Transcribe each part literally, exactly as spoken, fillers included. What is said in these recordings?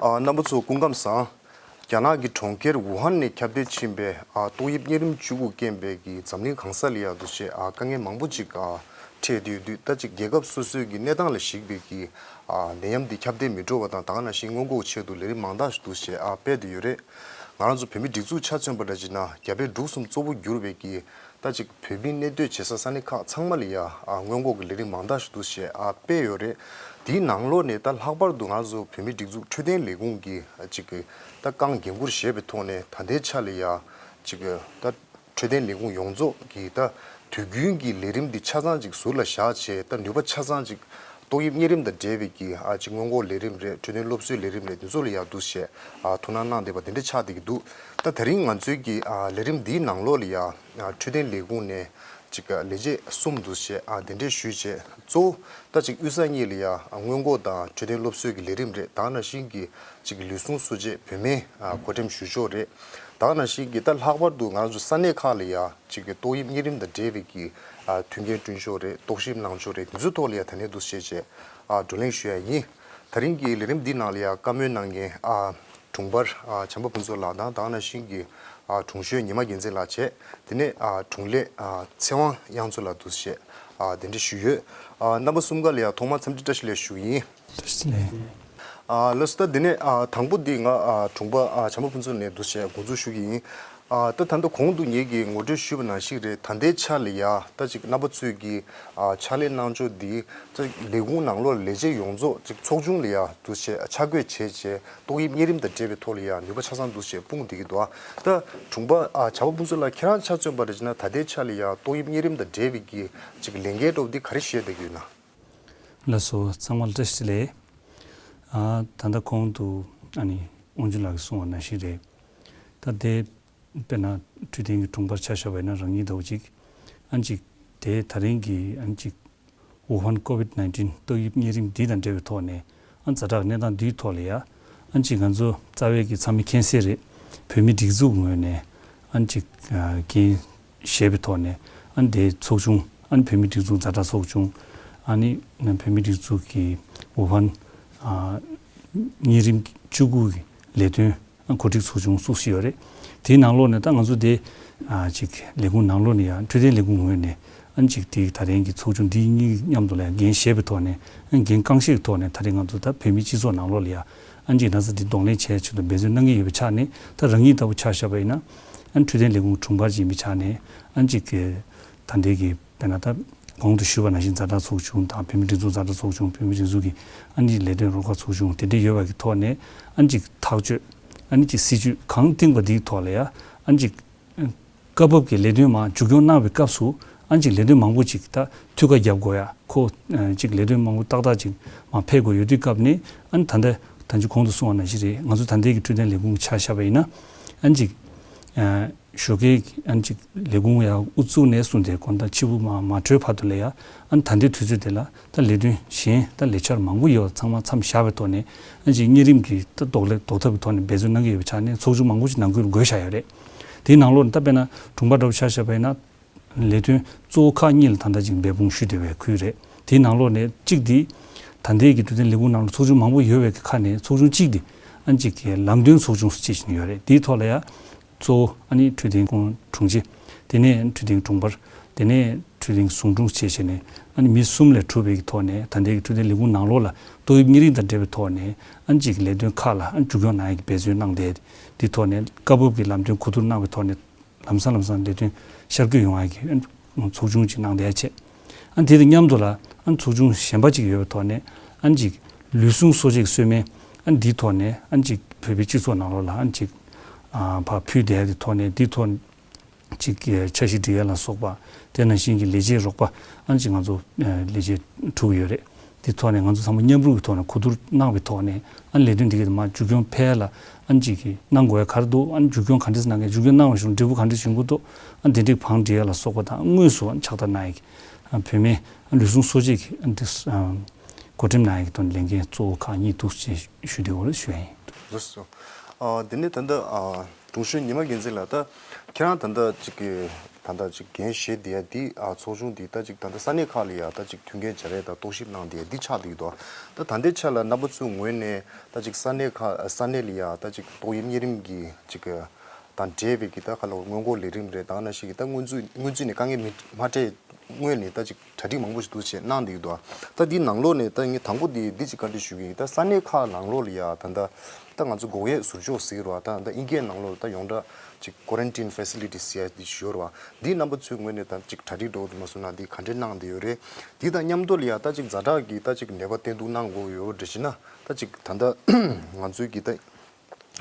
ཨ། རྣམ་པ་ཚོ་སྐུ་ཁམས་བཟང་། རྒྱ་ནག་གི་གྲོང་ཁྱེར་ཝུ་ཧན་ནས་ཁྱབ་གདལ་ཕྱིན་པའི་ཨ། ཏོག་དབྱིབས་གཉན་རིམས་བཅུ་དགུ་རྐྱེན་པས་ཀྱི་འཛམ་གླིང་གང་ས་ལ་ཡ་འདུག་སེ་ཨ། དཀའ་ངལ་མང་པོ་ཅིག་ཨ། འཕྲད་བསྡད་ཡོད་དུས། ད་ཅིག་རྒྱལ་ཁབ་སོ་སོའི་གི་གནས་སྟངས་ལ་གཞིགས་པའི་གི་ཨ། ནད་ཡམས་འདི་ཁྱབ་གདལ་མི་འགྲོ་བ་དང་། ད་ག་ནང་བཞིན་སྔོན་འགོག་ཆེད་དུ་ལས་རིམ་མང་དག་ཞིག་འདུག་སེ་ཨ། སྤེལ་བསྡད་ཡོད་རེད། ང་རང་ཚོ་བོད་མིའི་སྒྲིག་འཛུགས་ཆ་མཚོན་པ་འདྲ་བྱས་ན། རྒྱ་བལ་འབྲུག་གསུམ་གཙོ་བོ་གྱུར་པའི་གི་ད་ཅིག་བོད་མི་གནས་སྡོད་བྱེད་ས་ས་གནས་ཁག་ཚང་མ་ལ་ཡ་ཨ། སྔོན་འགོག་གི་ལས་རིམ་མང་དག་ཞིག་འདུག་སེ་ཨ། སྤེལ་ཡོད་རེད། དེའི་ནང་ལོགས་ནས་ད་ལྷག་པར་དུ་ང་ཚོ་བོད་མིའི་སྒྲིག་འཛུགས་འཕྲོད་བསྟེན་ལས་ཁུངས་ཀྱི་ཅིག་གི་ད་རྐང་འགན་འཁུར་བཞེས་པའི་ཐོག་ནས། ད་ལྟའི་ཆ་ལ་ཡ་ཅིག་གི་ད་འཕྲོད་བསྟེན་ལས་ཁུངས་ཡོངས་རྫོགས་ཀྱི་ད་དུས་རྒྱུན་གྱི་ལས་རིམ་འདི་ཆ་ཚང་ཅིག་ཟུར་ལ་བཞག་བྱས། ད་ནུས་པ་ཆ་ཚང་ཅིག་ཏོག་དབྱིབས་གཉན་རིམས་དང་འབྲེལ་བའི་གི་ཨ། ཅིག་སྔོན་འགོག་ལས་རིམ་རེད། འཕྲོད་བསྟེན་སློབ་གསོའི་ལས་རིམ་རེད། འདི་ཚོ་ལ་ཡ་འདུག་སེ་ཨ། ཐུགས་སྣང་གནང་བསྡད་པ་དེ་འདྲ་ཆགས་བསྡད་ཀྱི་འདུག་ད་དེ་རིང་ང་ཚོའི་གི་ཨ། ལས་རིམ་འདིའི་ནང་ལོགས་ལ་ཡ་ཨ། འཕྲོད་བསྟེན་ལས་ཁུངས་ནས་ཅིག་ལས་བྱེད་གསུམ་འདུག་སེ་ཨ། གདན་འདྲེན་ཞུས་བྱས། གཙོ་བོ་ད་ཅིག་དབུས་ས་གཉིས་ལ་ཡ་ཨ། སྔོན་འགོག་དང་འཕྲོད་བསྟེན་སློབ་གསོའི་གི་ལས་རིམ་རེད། ད་ག་ནང་བཞིན་གྱི་ཅིག་ལུས་ཟུངས་གསོ་དཔྱད་བོད་སྨན་ཨ། བགོ་འགྲེམས་ཞུ་ཕྱོགས་རེད། ད་ག་ནང་བཞིན་གྱི་ད་ལྷག་པར་དུ་ང་ཚོ་ས་གནས་ཁག་ལ་ཡ་ཅིག་གི་ཏོག་དབྱིབས་གཉན་རིམས་དང་འབྲེལ་བའི་གི་ཨ། མཐུན་རྐྱེན་བསྐྲུན་ཕྱོགས་རེད། རྟོག་ཞིབ་གནང་ཕྱོགས་རེད། འདི་ཚོའི་ཐོག་ལ་ཡ་ད་ནས་འདུག་སེ་བྱས་ཨ། བགྲོ་གླེང་ཞུ་ཡ་ཡིན། ད་རིང་གི་ལས་རིམ་འདི་ནང་ལ་ཡ་བཀའ་མོལ་གནང་མཁན་ཨ། དྲུང་འཕར་ཨ། བྱམས་པ་ཕུན་ཚོགས་ལགས་དང་། ད་ག་ནང་བཞིན་གྱི་ཨ། དྲུང་གཞོན་ཉི་མ་རྒྱལ་མཚན་ལགས་བྱས། དེ་ནས་ཨ། དྲུང་ལས་ཨ། ཚེ་དབང་དབྱངས་མཚོ་ལགས་འདུག་སེ་ཨ། གདན་འདྲེན་ཞུས་ཡོད། ཨ། རྣམ་པ་གསུམ་ཀ་ལ་ཡ་ཐོག་མར་འཚམས་འདྲི་བཀྲ་ཤིས་བདེ་ལེགས་ཞུ་གི་ཡིན། བཀྲ་ཤིས་བདེ་ལེགས། ཨ། ལགས་སོ། ད་དེ་ནས་ཨ། དང་པོ་འདི་ང་ཨ། དྲུང་པ་ཨ། བྱམས་པ་ཕུན་ཚོགས་ནས་འདུག་སེ་འགོ་འཛུགས་ཞུ་གི་ཡིན། ཨ། ད་ད་ལྟ་གོང་དུ་ངེད་ཀྱིས་ངོ་སྤྲོད་ཞུས་པ་ནང་བཞིན་རེད། ད་ལྟའི་ཆ་ལ་ཡ་ད་ཅིག་རྣམ་པ་ཚོས་ཀྱི་ཨ། ཕྱག་ལས་གནང་ཕྱོགས་འདི་ད་ལས་ཁུངས་ནང་ལོགས་ལས་བྱེད་ཡོངས་རྫོགས་ཅིག་ཚོགས་ཆུང་ལ་ཡ་འདུག་སེ་ཆ་བགོས་བྱས་བྱས། ཏོག་དབྱིབས་གཉན་རིམས་དང་འབྲེལ་བའི་ཐོག་ལ་ཡ་ནུས་པ་ཆ་ཚང་འདུག་སེ་སྤུངས་བསྡད་ཀྱི་འདུག་ཨ། ད་དྲུང་པ་ཨ། བྱམས་པ་ཕུན་ཚོགས་ལགས་ཁྱེད་རང་ཆ་མཚོན་པ་རེད་བྱས་ན། ད་ལྟའི་ཆ་ལ་ཡ་ཏོག་དབྱིབས་གཉན་རིམས་དང་འབྲེལ་བའི་གི་ཅིག་ལས་འགན་འདྲ་བོ་འདི་ག་རེ་བཞེས་བསྡད་ཀྱི་ཡོད་ན། ལགས་སོ། ཚང་མ་ལ་བཀྲ་ཤིས་བདེ་ལེགས། ཨ། ད་ལྟ་གོང་དུ་ཨ་ནི་དབང་ཕྱུག་ལགས་ཀྱིས་གསུངས་པ་ནང་བཞིན་རེད། ད་དེ་དཔེར་ན་འཕྲོད་བསྟེན་གྱི་དྲུང་འཕར་ཆ་བཞག་པ་ཡིན་ན། རང་ཉིད་ལྟ་བུ་ཅིག་ཨ་ནི་ཅིག་དེ་ད་རིང་གི་ཨ་ནི་ཅིག་ཝུ་ཧན་ཀོ་ཝིད་ནའིན་ཊིན་ཏོག་དབྱིབས་གཉན་རིམས་འདི་དང་འབྲེལ་བའི་ཐོག་ནས། ཨ་ནི་ཛ་དྲག་གནས་སྟངས་འདིའི་ཐོག་ལ་ཡ་ཨ་ནི་ཅིག་ང་ཚོ་རྩ་བའི་གི་ཚང་མས་མཁྱེན་གསལ་རེད། བོད་མིའི་སྒྲིག་འཛུགས་ངོས་ནས་ཨ་ནི་ཅིག་ཨ། འགན་བཞེས་པའི་ཐོག་ནས། ཨ་ནི་དེའི་ཚོགས་ཆུང་། ཨ་ནི་བོད་མིའི་སྒྲིག་འཛུགས་ཛ་དྲག་ཚོགས་ཆུང་། ཨ་ནི་བོད་མིའི་སྒྲིག་འཛུགས་ཀྱི་ཝུ་ཧན་ཨ། གཉན་རིམས་བཅུ་དགུ་གི་ལས་དོན་གོ་སྒྲིག་ཚོགས་ཆུང་བཙུགས་བཞིན་ཡོད་རེད། དེའི་ནང་ལོགས་ནས་ད་ང་ཚོ་དེ་ཨ་ཅིག་ལས་ཁུངས་ནང་ལོགས་ནས་ཡང་འཕྲོད་བསྟེན་ལས་ཁུངས་ངོས་ནས་ཨ་ཅིག་དེ་ད་རིང་གི་ཚོགས་ཆུང་འདི་གཉིས་མཉམ་དུ་ལ་ཡང་འགན་བཞེས་པའི་ཐོག་ནས། ཨ་འགན་རྐང་བཞེས་ཀྱི་ཐོག་ནས་ད་རིང་ང་ཚོ་ད་བོད་མིའི་སྤྱི་ཚོགས་ནང་ལོགས་ལ་ཡང་ཨ་ཅིག་ན་ཚ་འདི་གདོང་ལེན་བྱེད་ཆེད་དུ་འབད་བརྩོན་གནང་གི་ཡོད་པའི་ཆ་ནས། ད་རང་ཉིད་ལྟ་བུ་ཆ་བཞག་པ་ཡིན་ན། ཨ་འཕྲོད་བསྟེན་ལས་ཁུངས་དྲུང་འཕར་ཅིག་ཡིན་པའི་ཆ་ནས། ཨ་ཅིག་གི་ད་ལྟའི་གི་དཔེར་ན་ད་གོང་དུ་ཞུས་པ་ནང་བཞིན་ཛ་དྲག་ཚོགས་ཆུང་དང་། བོད་མིའི་སྒྲིག་འཛུགས་ཛ་དྲག་ཚོགས་ཆུང་། བོད་མིའི་སྒྲིག་འཛུགས་ཀྱི་ཨ་ནི་ལས་དོན་རོགས་པ་ཚོགས་ཆུང་དེ་འདྲ་ཡོད་པ་གི་ཐོག་ནས། ཨ་ནི་ཅིག་ཐག་གཅོད། ཨ་ནི་ཅིག་སྲིད་ཇུས་གང་བཏིང་པ་འདིའི་ཐོག་ལ་ཡ་ཨ་ནི་ཅིག་སྐབས་བབ་ཀྱི་ལས་དོན་མར་མཇུག་སྐྱོང་གནང་བའི་སྐབས་སུ། ཨ་ནི་ཅིག་ལས་དོན་མང་པོ་ཅིག་ད་འཐུས་ཀ་རྒྱབ་དགོས་ཡ། ཁོ་ཨ་ཅིག་ལས་དོན་མང་པོ་ཏག་ཏག་ཅིག་མར་ཕེབས་དགོས་ཡོད་དུས་སྐབས་ནས། ཨ་ནི་ད་ལྟ་ད་ཅི་གོང་དུ་གསུངས་པ་ནང་བཞིན་རེད། ང་ཚོ་ད་ལྟའི་གི་འཕྲོད་བསྟེན་ལས་ཁུངས་ཆ་བཞག་པ་ཡིན་ན། ཨ་ནི་ཅིག་ཨ་ཞོགས་ཀའི་ཨ་ནི་ཅིག་ལས་ཁུངས་ཡར་དབུ་བཙུགས་ནས་བཟུང་སྟེ། དགོང་དག་ཕྱི་པོ་མ་མ་གྲོལ་བར་དུ་ལ་ཡ། ཨ་ནི་ད་ལྟའི་དུས་ཚོད་དེ་ལ་ད་ལས་དོན་གཞན་ད་ལས་འཆར་མང་པོ་ཡོད་པ་ཚང་མ་མཚམས་བཞག་པའི་ཐོག་ནས། ཨ་ནི་ཅིག་གཉན་རིམས་ཀྱི་ད་ཟློག་ལས་ཟློག་ཐབས་ཀྱི་ཐོག་ནས་འབད་བརྩོན་གནང་གི་ཡོད་པའི་ཆ་ནས། ཚོགས་ཆུང་མང་པོ་ཅིག་ནང་ཁུལ་བགོས་བཞག་ཡོད་རེད། དེའི་ནང་ལོགས་ནས་ད་དཔེར་ན་དྲུང་འཕར་འདྲ་བོ་ཆ་བཞག་པ་ཡིན་ན། ལས་དོན་གཙོ་བོ་ཁག་གཉིས་ལ་ད་ལྟ་ཅིག་འབད་འབུངས་ཞུས་བསྡད་པའི་ཁུལ་རེད། དེའི་ནང་ལོགས་ནས་གཅིག་འདི། ད་ལྟའི་གི་འཕྲོད་བསྟེན་ལས་ཁུངས་ནང་ལ་ཚོགས་ཆུང་མང་པོ་ཡོད་པའི་ཁ་ནས། ཚོགས་ཆུང་གཅིག་འདི་ཨ་ནི་ཅིག་གི་ལམ་སྟོན་ཚོགས་ཆུང་ཅེས་བྱས་ནས་ཡོད་རེད། དེའི་ཐོག་ལ་ཡ་གཙོ་བོ་ཨ་ནི་འཕྲོད་བསྟེན་ཁོང་དྲུང་ཆེ། དེ་ནས་འཕྲོད་བསྟེན་དྲུང་འཕར། དེ་ནས་འཕྲོད་བསྟེན་ཟུང་དྲུང་ཅེས་བྱས་ནས། ཨ་ནི་མི་གསུམ་ལས་གྲུབ་པའི་གི་ཐོག་ནས། ད་ལྟའི་གི་འཕྲོད་བསྟེན་ལས་ཁུངས་ནང་ལོགས་ལ་ཏོག་དབྱིབས་གཉན་རིམས་དང་འབྲེལ་བའི་ཐོག་ནས་ཨ་ནི་ཅིག་ལས་དོན་ཁག་ལ་ཨ་ནི་མཇུག་སྐྱོང་གནང་ཡག་གི་འབད་བརྩོན་གནང་སྟེ། དེའི་ཐོག་ནས་སྐབས་བབ་ཀྱི་ལམ་སྟོན་གོ་བསྡུར་གནང་བའི་ཐོག་ནས། ལམ་སང་ལམ་སང་ལས་དོན་ཤར་བསྐྱོད་ཡོང་ཡག་གི་ཚོགས་ཆུང་ཅིག་གནང་བསྡད་ཡ་བྱས། ཨ་ནི་དེ་དང་མཉམ་དུ་ལ་ཨ་ནི་ཚོགས་ཆུང་གཞན་པ་ཅིག་ཡོད་པའི་ཐོག་ནས། ཨ་ནི་ཅིག་ལུས་ཟུངས་གསོ་དཔྱད་ཀྱི་གསོལ་སྨན། ཨ་ནི་འདིའི་ཐོག་ནས་ཨ་ནི་ཅིག་བོད་པའི་སྤྱི་ཚོགས་ནང་ལོགས་ལ་ཨ་ནི་ཅིག་ཨ་ཕར་ཕུལ་བསྡད་ཡ་དེའི་ཐོག་ནས། དེའི་ཐོག་ཅིག་འཆར་གཞི་སྒྲིག་ཡ་ལ་སོགས་པ། དེ་ནང་བཞིན་གྱི་ལས་བྱེད་རོགས་པ་ཨ་ནི་ཅིག་ང་ཚོ་ལས་བྱེད་དྲུག་ཡོད་རེད། དེ་ཐོག་ནས་ང་ཚོ་ཚང་མ་མཉམ་རུབ་ཀྱི་ཐོག་ནས་གོ་བསྡུར་གནང་བའི་ཐོག་ནས། ཨ་ནི་ལས་དོན་འདི་ག་མར་མཇུག་སྐྱོང་ཕལ་ལ་ཨ་ནི་ཅིག་གི་གནང་དགོས་ཡ་ག་རེ་འདུག་ཨ་ནི་མཇུག་སྐྱོང་ག་འདྲས་གནང་གི། མཇུག་སྐྱོང་གནང་བ་བཞིན་འབྲས་བུ་ག་འདྲས་འབྱུང་གི་འདུག་ཨ་ནི་དེ་འདྲའི་བང་སྒྲིག་ཡ་ལ་སོགས་པ་དང་། དངོས་སུ་ཨ་ནི་ཕྱག་བསྟར་གནང་ཡ་གི། ཨ་བོད་སྨན་ཨ་ལུས་ཟུངས་གསོ་དཔྱད་ཀྱི་ཨ་ནི་དེ་ཨ་བགོ་འགྲེམས་གནང་ཡ་གི་དོན་ལས་འགན་གཙོ་བོ་ཁག་གཉིས་འདུག་ཅེས་ཞུ་འདོད་པ་ཞུ་ཡ་ཡིན། ལགས་སོ། ཨ་དེ་ནས་ད་ལྟ་ཨ་དྲུང་གཞོན་ཉི་མ་རྒྱལ་མཚན་ལགས། ད་ཁྱེད་རང་ད་ལྟ་ཅིག་གི་ ད་ལྟ་ཅིག་འགན་བཞེས་བསྡད་ཡ་འདི་ཨ་ཚོགས་ཆུང་འདི་ད་ཅིག་ད་ལྟ་ས་གནས་ཁག་ལ་ཡ་ད་ཅིག་མཐུན་རྐྱེན་སྦྱར་ཡ་དང་རྟོག་ཞིབ་གནང་བསྡད་ཡ་འདི་ཆགས་བསྡད་ཀྱི་འདུག་ད་ད་ལྟའི་ཆ་ལ་རྣམ་པ་ཚོའི་ངོས་ནས་ད་ཅིག་ས་གནས་ཁག་ས་གནས་ལ་ཡ་ད་ཅིག་ཏོག་དབྱིབས་གཉན་རིམས་ཀྱི་ཅིག་དང་འབྲེལ་བའི་གི་ད་ག་ལ་སྔོན་འགོག་ལས་རིམ་རེད། ད་ནང་བཞིན་གྱི་ད་སྔོན་ཚུད་སྔོན་ཚུད་ནས་དཀའ་ངལ་མི་མ་འཕྲད་སྔོན་ནས་ད་ཅིག་གྲ་སྒྲིག་མང་པོ་ཞིག་འདུག་བྱས་གནང་བསྡད་ཀྱི་འདུག་ད་འདི་ནང་ལོགས་ནས་ད་ངས་དང་པོ་འདི་འདི་ཅིག་བཀའ་འདྲི་ཞུ་གི་ཡིན། ད་ས་གནས་ཁག་ནང་ལོགས་ལ་ཡ་ད་ད་ད་ང་ཚོ་སྒོ་ཁའི་ཟུར་འཇོག་ཟེར་གྱི་རེད་བ། ད་ད་ཨིན་སྐད་ནང་ལོགས་ད་ཡོངས་གྲགས་ཅིག་quarantine facilities ཟེར་ཡ་འདི་ཞུ་གི་རེད་བ། འདི་རྣམ་པ་ཚོའི་ངོས་ནས་ད་ཅིག་གྲ་སྒྲིག་འགྲོ་གི་འདུག་མ་གསུངས་ན་འདི་ག་འདྲས་གནང་བསྡད་ཡོད་རེད། འདི་དང་མཉམ་དུ་ལ་ཡ་ད་ཅིག་ཛ་དྲག་གི་ད་ཅིག་ནད་པ་བསྟེན་གཏུག་གནང་དགོས་ཡོད་འདྲ་ཞིག་ན་ད་ཅིག་ད་ད་ང་ཚོའི་གི་ད་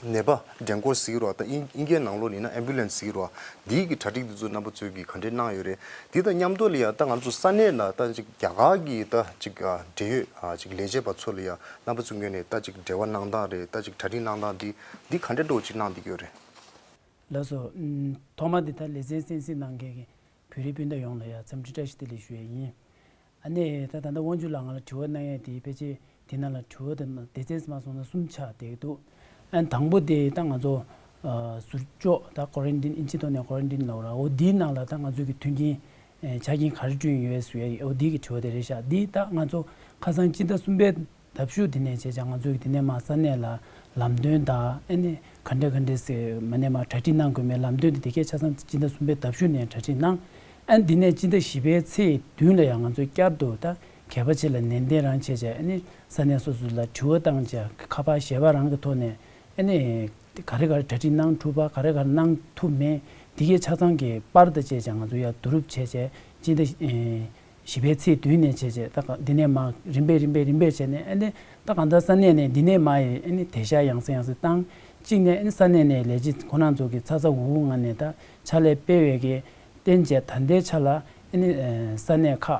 ནད་པ་འགྲན་སྐོར་ཟེར་གྱི་རེད་བ། ད་ཨིན་ཨིན་སྐད་ནང་ལོགས་ནས་ན་ambulance ཟེར་གྱི་རེད་བ། འདིའི་གི་གྲ་སྒྲིག་འདི་ཚོ་རྣམ་པ་ཚོས་གི་ག་འདྲས་གནང་ཡོད་རེད། འདི་དང་མཉམ་དུ་ལ་ཡ་ད་ང་ཚོ་ས་གནས་ལ་ད་ཅིག་རྒྱ་གར་གི་ད་ཅིག་ཨ་འབྲེལ་ཡོད་ཨ་ཅིག་ལས་བྱེད་པ་ཚོ་ལ་ཡ་རྣམ་པ་ཚོའི་ངོས་ནས་ད་ཅིག་འབྲེལ་བ་གནང་སྟངས་རེད། ད་ཅིག་གྲ་སྒྲིག་གནང་སྟངས་འདི་འདི་ག་འདྲས་འདྲ་བོ་ཅིག་གནང་བསྡད་ཀྱི་ཡོད་རེད། ལགས་སོ། ཨུམ། ཐོག་མ་འདི་ད་ལེ་ཚན་གསན་གཟིགས་གནང་མཁན་གྱི་བོད་རིགས་སྤུན་ཟླ་ཡོངས་ལ་ཡ་འཚམས་འདྲི་བཀྲ་ཤིས་བདེ་ལེགས་ཞུ་ཡས་ཡིན། ཨ་ནི་ད་ད་ལྟ་དབང་ཕྱུག་ལགས་ང་ལ་དྲི་བ་གནང་ཡས་དེ་ཕལ་ཆེར་དེ་ནང་ལ་དྲི་བ་དང་སྡེ་ཚན་མ་སོང་ན་གསུམ་ཆགས་བསྡད་ཀྱི་འདུག་ཨ་ནི་དང་པོ་དེ་ད་ང་ཚོ་ཨ་ཟུར་འཇོག་ད་quarantine ཨིན་ཇིའི་ཐོག་ནས་quarantine ལབ་ར། འོ་དེའི་ནང་ལ་ད་ང་ཚོ་གི་མཐུན་རྐྱེན་ཨེ་ཆ་རྐྱེན་ག་རེ་བསྐྲུན་ཡོད་ཟེར་ཡ་འོ་དེ་གི་དྲི་བ་དེ་རེད་ཤག་འདི་ད་ང་ཚོ་ཁ་སང་སྤྱི་ཟླ་གསུམ་པའི་ཟླ་བཞུགས་དེ་ནས་བྱས་ཙང་ང་ཚོས་དེ་ནས་མར་ས་གནས་ལ་ལམ་སྟོན་དང་ཨ་ནི་ག་འདྲ་ག་འདྲ་ཟེར་མ་ནས་མར་གྲ་སྒྲིག་གནང་དགོས་མེད་ལམ་སྟོན་དེ་དེ་གས་ཆ་ཚང་སྤྱི་ཟླ་གསུམ་པའི་ཟླ་བཞུགས་ནས་གྲ་སྒྲིག་གནང་། ཨ་ནི་འདི་ནས་སྤྱི་ཟླ་བཞི་པའི་ཚེས་བདུན་ལ་ཡང་ང་ཚོས་བསྐྱར་དུ་ད་གད་པ་ཆེ་ལ་ནན་ཏན་རང་བྱས་བྱས་ཨ་ནི་ས་གནས་སོ་སོ་ལ་དྲི་བ་བཏང་བྱས་ཁ་པར་ཞལ་པར་རང་གི་ཐོག་ནས་ཨ་ནི་ག་རེ་ག་རེ་གྲ་སྒྲིག་གནང་ཐུབ་པ་ག་རེ་ག་རེ་གནང་ཐུབ་མེད་འདི་གས་ཆ་ཚང་གི་པར་དང་བཅས་བྱས་ང་ཚོ་ཡར་བསྡུ་རུབ་བྱས་བྱས་སྤྱི་ཟླ་ཨེ། བཞི་པའི་ཚེས་བདུན་ནས་བྱས་རྗེས་ད་ག་འདི་ནས་མར་རིམ་པས་རིམ་པས་རིམ་པས་བྱས་ནས་ཨ་ནི་ད་གང་ལྟར་ས་གནས་ནས་འདི་ནས་མར་ཡི་ཨ་ནི་དེ་ཤ་ཡང་སེ་ཡང་སེ་བཏང་གཅིག་ནས་ཨ་ནི་ས་གནས་ནས་ལས་བྱེད་ཁོ་རང་ཚོ་གི་ཚ་ཚ་འུར་འུར་ངང་ནས་ད་ཕྱག་ལས་སྤེལ་བའི་གི་བརྟེན་བྱས་ད་ལྟའི་ཆ་ལ་ཨ་ནི་ས་གནས་ཁག་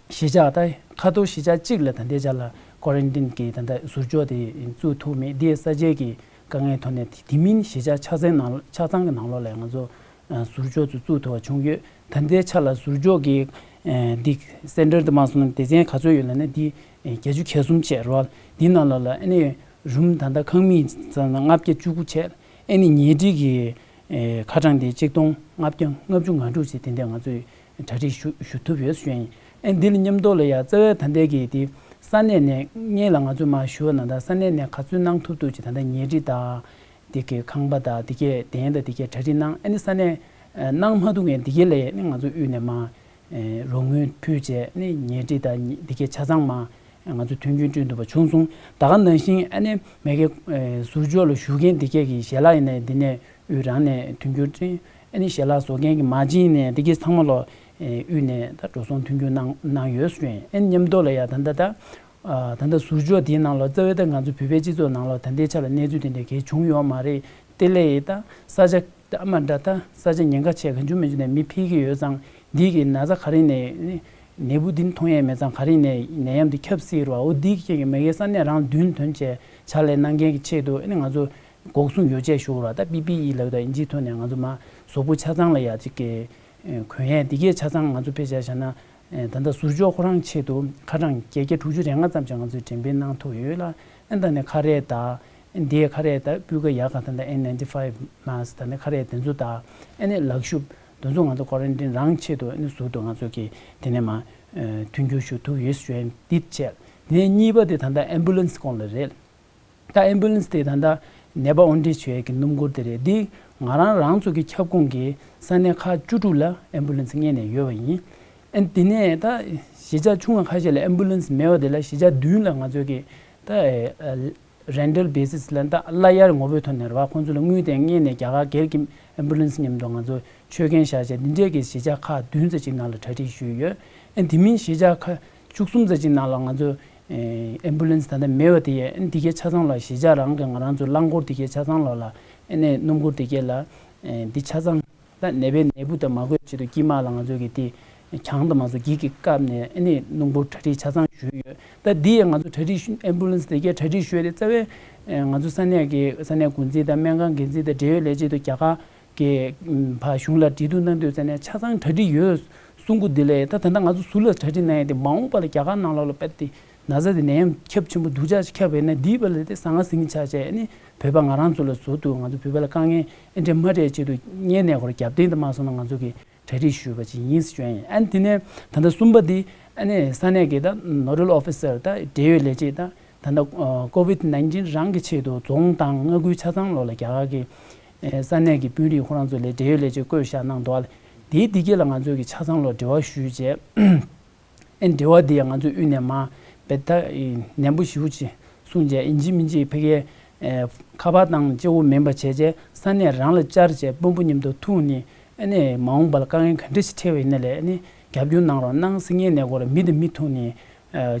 གཞིས་ཆགས་ད་ཁ་ཐོར་གཞིས་ཆགས་གཅིག་ལ་ད་ལྟའི་ཆ་ལ་ཀོ་རན་ཊིན་གི་ད་ལྟ་ཟུར་འཇོག་དེ་བཙུགས་ཐུབ་མེད་འདི་ས་ཆའི་གི་དཀའ་ངལ་ཐོག་ནས་དེ་མིན་གཞིས་ཆགས་ཆ་ཚང་ནང་ཆ་ཚང་གི་ནང་ལོགས་ལ་ང་ཚོ་ཟུར་འཇོག་ཚོ་བཙུགས་ཐུབ་པ་བྱུང་ཡོད། ད་ལྟའི་ཆ་ལ་ཟུར་འཇོག་གི་འདི་སེན་ཊར་དུ་མ་སོང་ན་སྡེ་ཚན་ག་ཚོད་ཡོད་ལབ་ན་འདི་བརྒྱད་ཅུ་གྱ་གསུམ་བྱས་རོགས། འདི་ནང་ལ་ལ་ཨ་ནི་རུམ་ད་ལྟ་ཁང་མིག་ཙམ་ལྔ་བརྒྱ་བཅུ་དགུ་བྱས། ཨ་ནི་ཉལ་ཁྲི་གི་ཁ་གྲངས་དེ་གཅིག་སྟོང་ལྔ་བརྒྱ་ལྔ་བཅུ་ང་དྲུག་བྱས་དེ་འདྲ་ང་ཚོས་གྲ་སྒྲིག་ཞུ་ཞུ་ཐུབ་ཡོད་ཞུ་ཡིན། ཨ་ནི་འདི་ལ་མཉམ་དུ་ལ་ཡ་རྩ་བའི་ད་ལྟའི་གི་དེ་ས་གནས་ནས་སྔོན་ལ་ང་ཚོས་མར་ཞུ་བ་ན་ད་ས་གནས་ནས་ག་ཚོད་གནང་ཐུབ་ཐུབ་ཅིག་ད་ལྟ་ཉལ་ཁྲི་དང་། དེ་གའི་ཁང་པ་དང་དེ་གའི་གདན་དང་དེ་གའི་གྲ་སྒྲིག་གནང་ཨ་ནི་ས་གནས་གནང་མ་ཐུབ་མཁན་དེ་གའི་ལས་ནི་ང་ཚོ་དབུས་ནས་མ་རོགས་དངུལ་ཕུལ་བྱས་ནི་ཉལ་ཁྲི་དང་དེ་གའི་ཆ་ཚང་མ་ང་ཚོ་མཐུན་རྐྱེན་བསྐྲུན་ཐུབ་པ་བྱུང་སོང་། ད་ག་ནང་བཞིན་ཨ་ནི་མ་གི་ཟུར་འཇོག་ལ་ཞུགས་མཁན་དེ་གའི་གི་ཞལ་ལག་ཡིན་ནའི་འདི་ནས་དབུས་རང་ནས་མཐུན་རྐྱེན་བསྐྲུན་ཨ་ནི་ཞལ་ལག་བཟོ་མཁན་གི་མ་བྱིན་ནས་དེ་གའི་ཚང་མ་ལོ་དབུས་ནས་ད་འགྲོ་སོང་མཐུན་རྐྱེན་གནང་གནང་ཡོད་ཟེར་ཨ་ནི་མཉམ་དུ་ལ་ཡ་ད་ད་ད། ད་ལྟ་ཟུར་འཇོག་དེའི་ནང་ལ་རྩ་བའི་ད་ང་ཚོ་བོད་པའི་སྤྱི་ཚོགས་ནང་ལ་ད་ལྟའི་ཆ་ལ་གནས་ཚུལ་དེ་འདྲ་གལ་བྱུང་ཡོད་མ་རེད། དེ་ལས་ད་ས་ཆ་ད་མ་འདྲ་ད་ས་ཆ་ཉེན་ཁ་ཆེ་གང་བྱུང་མི་བྱུང་ནས་མི་ཕེབས་ཀྱི་ཡོད་ཙང་འདི་གི་ན་ཚ་ག་རེ་ནས་ནད་འབུ་འདི་མཐོང་ཡས་མེད་ཙང་ག་རེ་ནས་ནད་ཡམས་འདི་ཁྱབ་སྲིད་རོ། འོ་འདི་གི་མ་གི་ས་གནས་རང་མདུན་ཐོན་བྱས་ཕྱག་ལས་གནང་མཁན་གྱི་ཆེད་དུ་ང་ཚོ་འགོག་སྲུང་ཡོ་བྱད་ཞུ་ར་ད་པི་པི་ཨི་ལབ་ད་ཨིན་ཇིའི་ཐོག་ནས་ང་ཚོ་མ་གཟུགས་པོ་ཆ་ཚང་ལ་ཡ་གཅིག་གི་གོན་ཡས་འདི་གས་ཆ་ཚང་ང་ཚོ་ཕལ་ཆེར་བཞག་ན། ད་ལྟ་ཟུར་འཇོག་ཁོ་རང་ཆེད་དུ་ཁ་གྲངས་བརྒྱད་བརྒྱ་དྲུག་ཅུ་རེ་ལྔ་ཙམ་ཅིག་ང་ཚོས་འགྲེམས་སྤེལ་གནང་ཐུབ་ཡོད་ལ། ཨ་ད་ནི་ཁ་རས་དང་། འདིའི་ཁ་རས་དང་སྤུས་ཀ་ཡག་ག་ད་ལྟ་ཨེན་ནའིན་ཊི་ཕའིབ་མཱསི་ད་ནི་ཁ་རས་དེ་ཚོ་དང་། ཨ་ནི་ལག་ཤུབས་དེ་ཚོ་ང་ཚོ་ཀོ་རན་ཊིན་རང་ཆེད་དུ་ཨ་ནི་ཟུར་དུ་ང་ཚོ་གི་དེ་ནས་མ་མཐུན་འགྱུར་ཞུ་ཐུབ་ཡོད་ཞུ་འདི་བྱས། དེ་ནས་གཉིས་པ་དེ་ད་ལྟ་ཨེམ་བུ་ལན་སི་སྐོར་ལ་རེད། ད་ཨེམ་བུ་ལན་སི་དེ་ད་ལྟ་ནད་པ་དབོར་འདྲེན་བྱེད་ཡས་ཀྱི་སྣུམ་འཁོར་དེ་རེད། འདི་ང་རང་རང་ཚོ་གི་ཁྱབ་ཁོངས་ཀྱི་ས་གནས་ཁག་བཅུ་དྲུག་ལ་ཨེམ་བུ་ལན་སི་གཉེར་ནས་ཡོད་པ་ཡིན། ཨ་དེ་ནས་ད་གཞིས་ཆགས་ཆུང་བ་ཁ་ཤས་ལ་ཨེམ་བུ་ལན་སི་མེད་པ་དེ་ལ་གཞིས་ཆགས་བདུན་ལ་ང་ཚོ་གི་ད་རེན་ཊལ་བེ་སིས་ལ་ད་གླ་གཡར་ངོ་བོའི་ཐོག་ནས་རེད་བ། ཁོང་ཚོ་ལ་དངུལ་དེ་གཉེར་ནས་རྒྱ་གར་སྒེར་གྱི་ཨེམ་བུ་ལན་སི་མཉམ་དུ་ང་ཚོ་ཆོད་གན་བཞག་བྱས་འདི་འདྲས་ཀྱི་གཞིས་ཆགས་ཁག་བདུན་ཙམ་ཅིག་ནང་ལ་གྲ་སྒྲིག་ཞུས་ཡོད། ཨ་དེ་མིན་གཞིས་ཆགས་ཁག་བཅུ་གསུམ་ཙམ་ཅིག་ནང་ལ་ང་ཚོ་ཨེམ་བུ་ལན་སི་ད་ལྟ་མེད་པ་དེ་ཡས་ཨ་འདི་གའི་ཆ་ཚང་ལ་གཞིས་ཆགས་རང་གི་ང་རང་ཚོ་རླངས་འཁོར་འདི་གའི་ཆ་ཚང་ལ་ལ་ཨ་ནས་སྣུམ་འཁོར་འདི་གའི་ལ་ཨེ་འདི་ཆ་ཚང་ད་ནད་པའི་ནད་འབུ་དང་མ་འགོས་ཆེད་དུ་དཀྱིལ་མ་ལ་ང་ཚོ་གི་དེ་གྱང་དང་མ་ཚོ་འགྱིག་གི་བཀབ་ནས་ཨ་ནས་སྣུམ་འཁོར་གྲ་སྒྲིག་ཆ་ཚང་ཞུས་ཡོད། ད་འདི་ཡས་ང་ཚོ་གྲ་སྒྲིག་ཞུ་ཨེམ་བུ་ལན་སི་འདི་གའི་གྲ་སྒྲིག་ཞུས་ཏེ་རྩ་བའི་ཨེ་ང་ཚོ་ས་གནས་ཀྱི་ས་གནས་འགོ་འཛིན་དང་སྨན་ཁང་འགན་འཛིན་དང་འབྲེལ་ཡོད་ལས་བྱེད་དུ་རྒྱ་གར་གི་ཕ་གཞུང་ལ་འབྲེལ་གཏུག་གནང་དུས་ཙ་ནས་ཆ་ཚང་གྲ་སྒྲིག་ཡོད་གསུང་གི་འདི་ལས་ད་ད་ལྟ་ང་ཚོ་ཟུར་ལ་གྲ་སྒྲིག་གནང་ཡས་དེ་མ་འོངས་པ་ལ་རྒྱ་གར་ནང་ལོགས་ལ་དཔེ་དེ་ན་ཚ་དེ་ནད་ཡམས་ཁྱབ་ཆེན་པོ་སྡུག་ཅག་ཅིག་ཁྱབ་པ་ཡིན་ན་འདིའི་བར་ལ་དེ་ཟང་ངེ་ཟིང་ངེ་ཆགས་བྱས་ནི་བོད་པ་ང་རང་ཚོ་ལ་ཟུར་དུ་ང་ཚོ་བོད་པ་ལ་དཀའ་ངལ་ཨེ་འདྲ་མ་འཕྲད་ཆེད་དུ་གཉེར་གནས་སྐོར་རྒྱབ་རྟེན་དུ་མ་སོང་ན་ང་ཚོ་གི་ གྲ་སྒྲིག་ཞུས་པ་ཅིག་ཡིན་ཟེར་ཞུ་ཡ་ཡིན། ཨ་ནི་དེ་ནས་ད་ལྟ་གསུམ་པ་འདི་ཨ་ནི་ས་གནས་ཀྱི་ད་ནོ་ཌལ་ཨོ་ཕི་སར་ད་འབྲེལ་ཡོད་ལས་བྱེད་ད་ད་ལྟ་ཀོ་ཝིད་ནའིན་ཊིན་རང་གི་ཆེད་དུ་རྫོང་དང་མངའ་ཁུལ་ཆ་ཚང་ལོགས་ལ་རྒྱ་གར་གྱི་ས་གནས་ཀྱི་དཔོན་རིགས་ཁོ་རང་ཚོ་ལ་འབྲེལ་ཡོད་ལས་བྱེད་བསྐོས་བཞག་གནང་འདུག་ཨ། དེའི་དེ་གས་ལ་ང་ཚོས་ཀྱི་ཆ་ཚང་ལོགས་འབྲེལ་བ་ཞུས་རྗེས། ཨེ་འབྲེལ་བ་འདི་ཡང་ང་ཚོའི་དབུས་ནས་མར་བེད་ཐ་ནན་པོ་ཞེ་པོ་ཅིག་གསུངས་རྗེས་ཡིན་གཅིག་མིན་གཅིག་ཕ་གིའི་ཁ་པར་བཏང་གཅིག་པོ་མིན་པ་བྱས་རྗེས་ས་གནས་རང་ལ་བཅར་རྗེས་དཔོན་པོ་མཉམ་དུ་ཐུག་ནས་ཨ་ནི་མ་འོངས་པ་ལ་དཀའ་ངལ་ག་འདྲ་ཞིག་འཕྲད་པ་ཡིན་ན་ལས་ཨ་ནི་རྒྱབ་སྐྱོར་གནང་རོགས་གནང་ཟེར་མཁན་ནས་སྐོར་མི་དང་མི་ཐུག་ནས་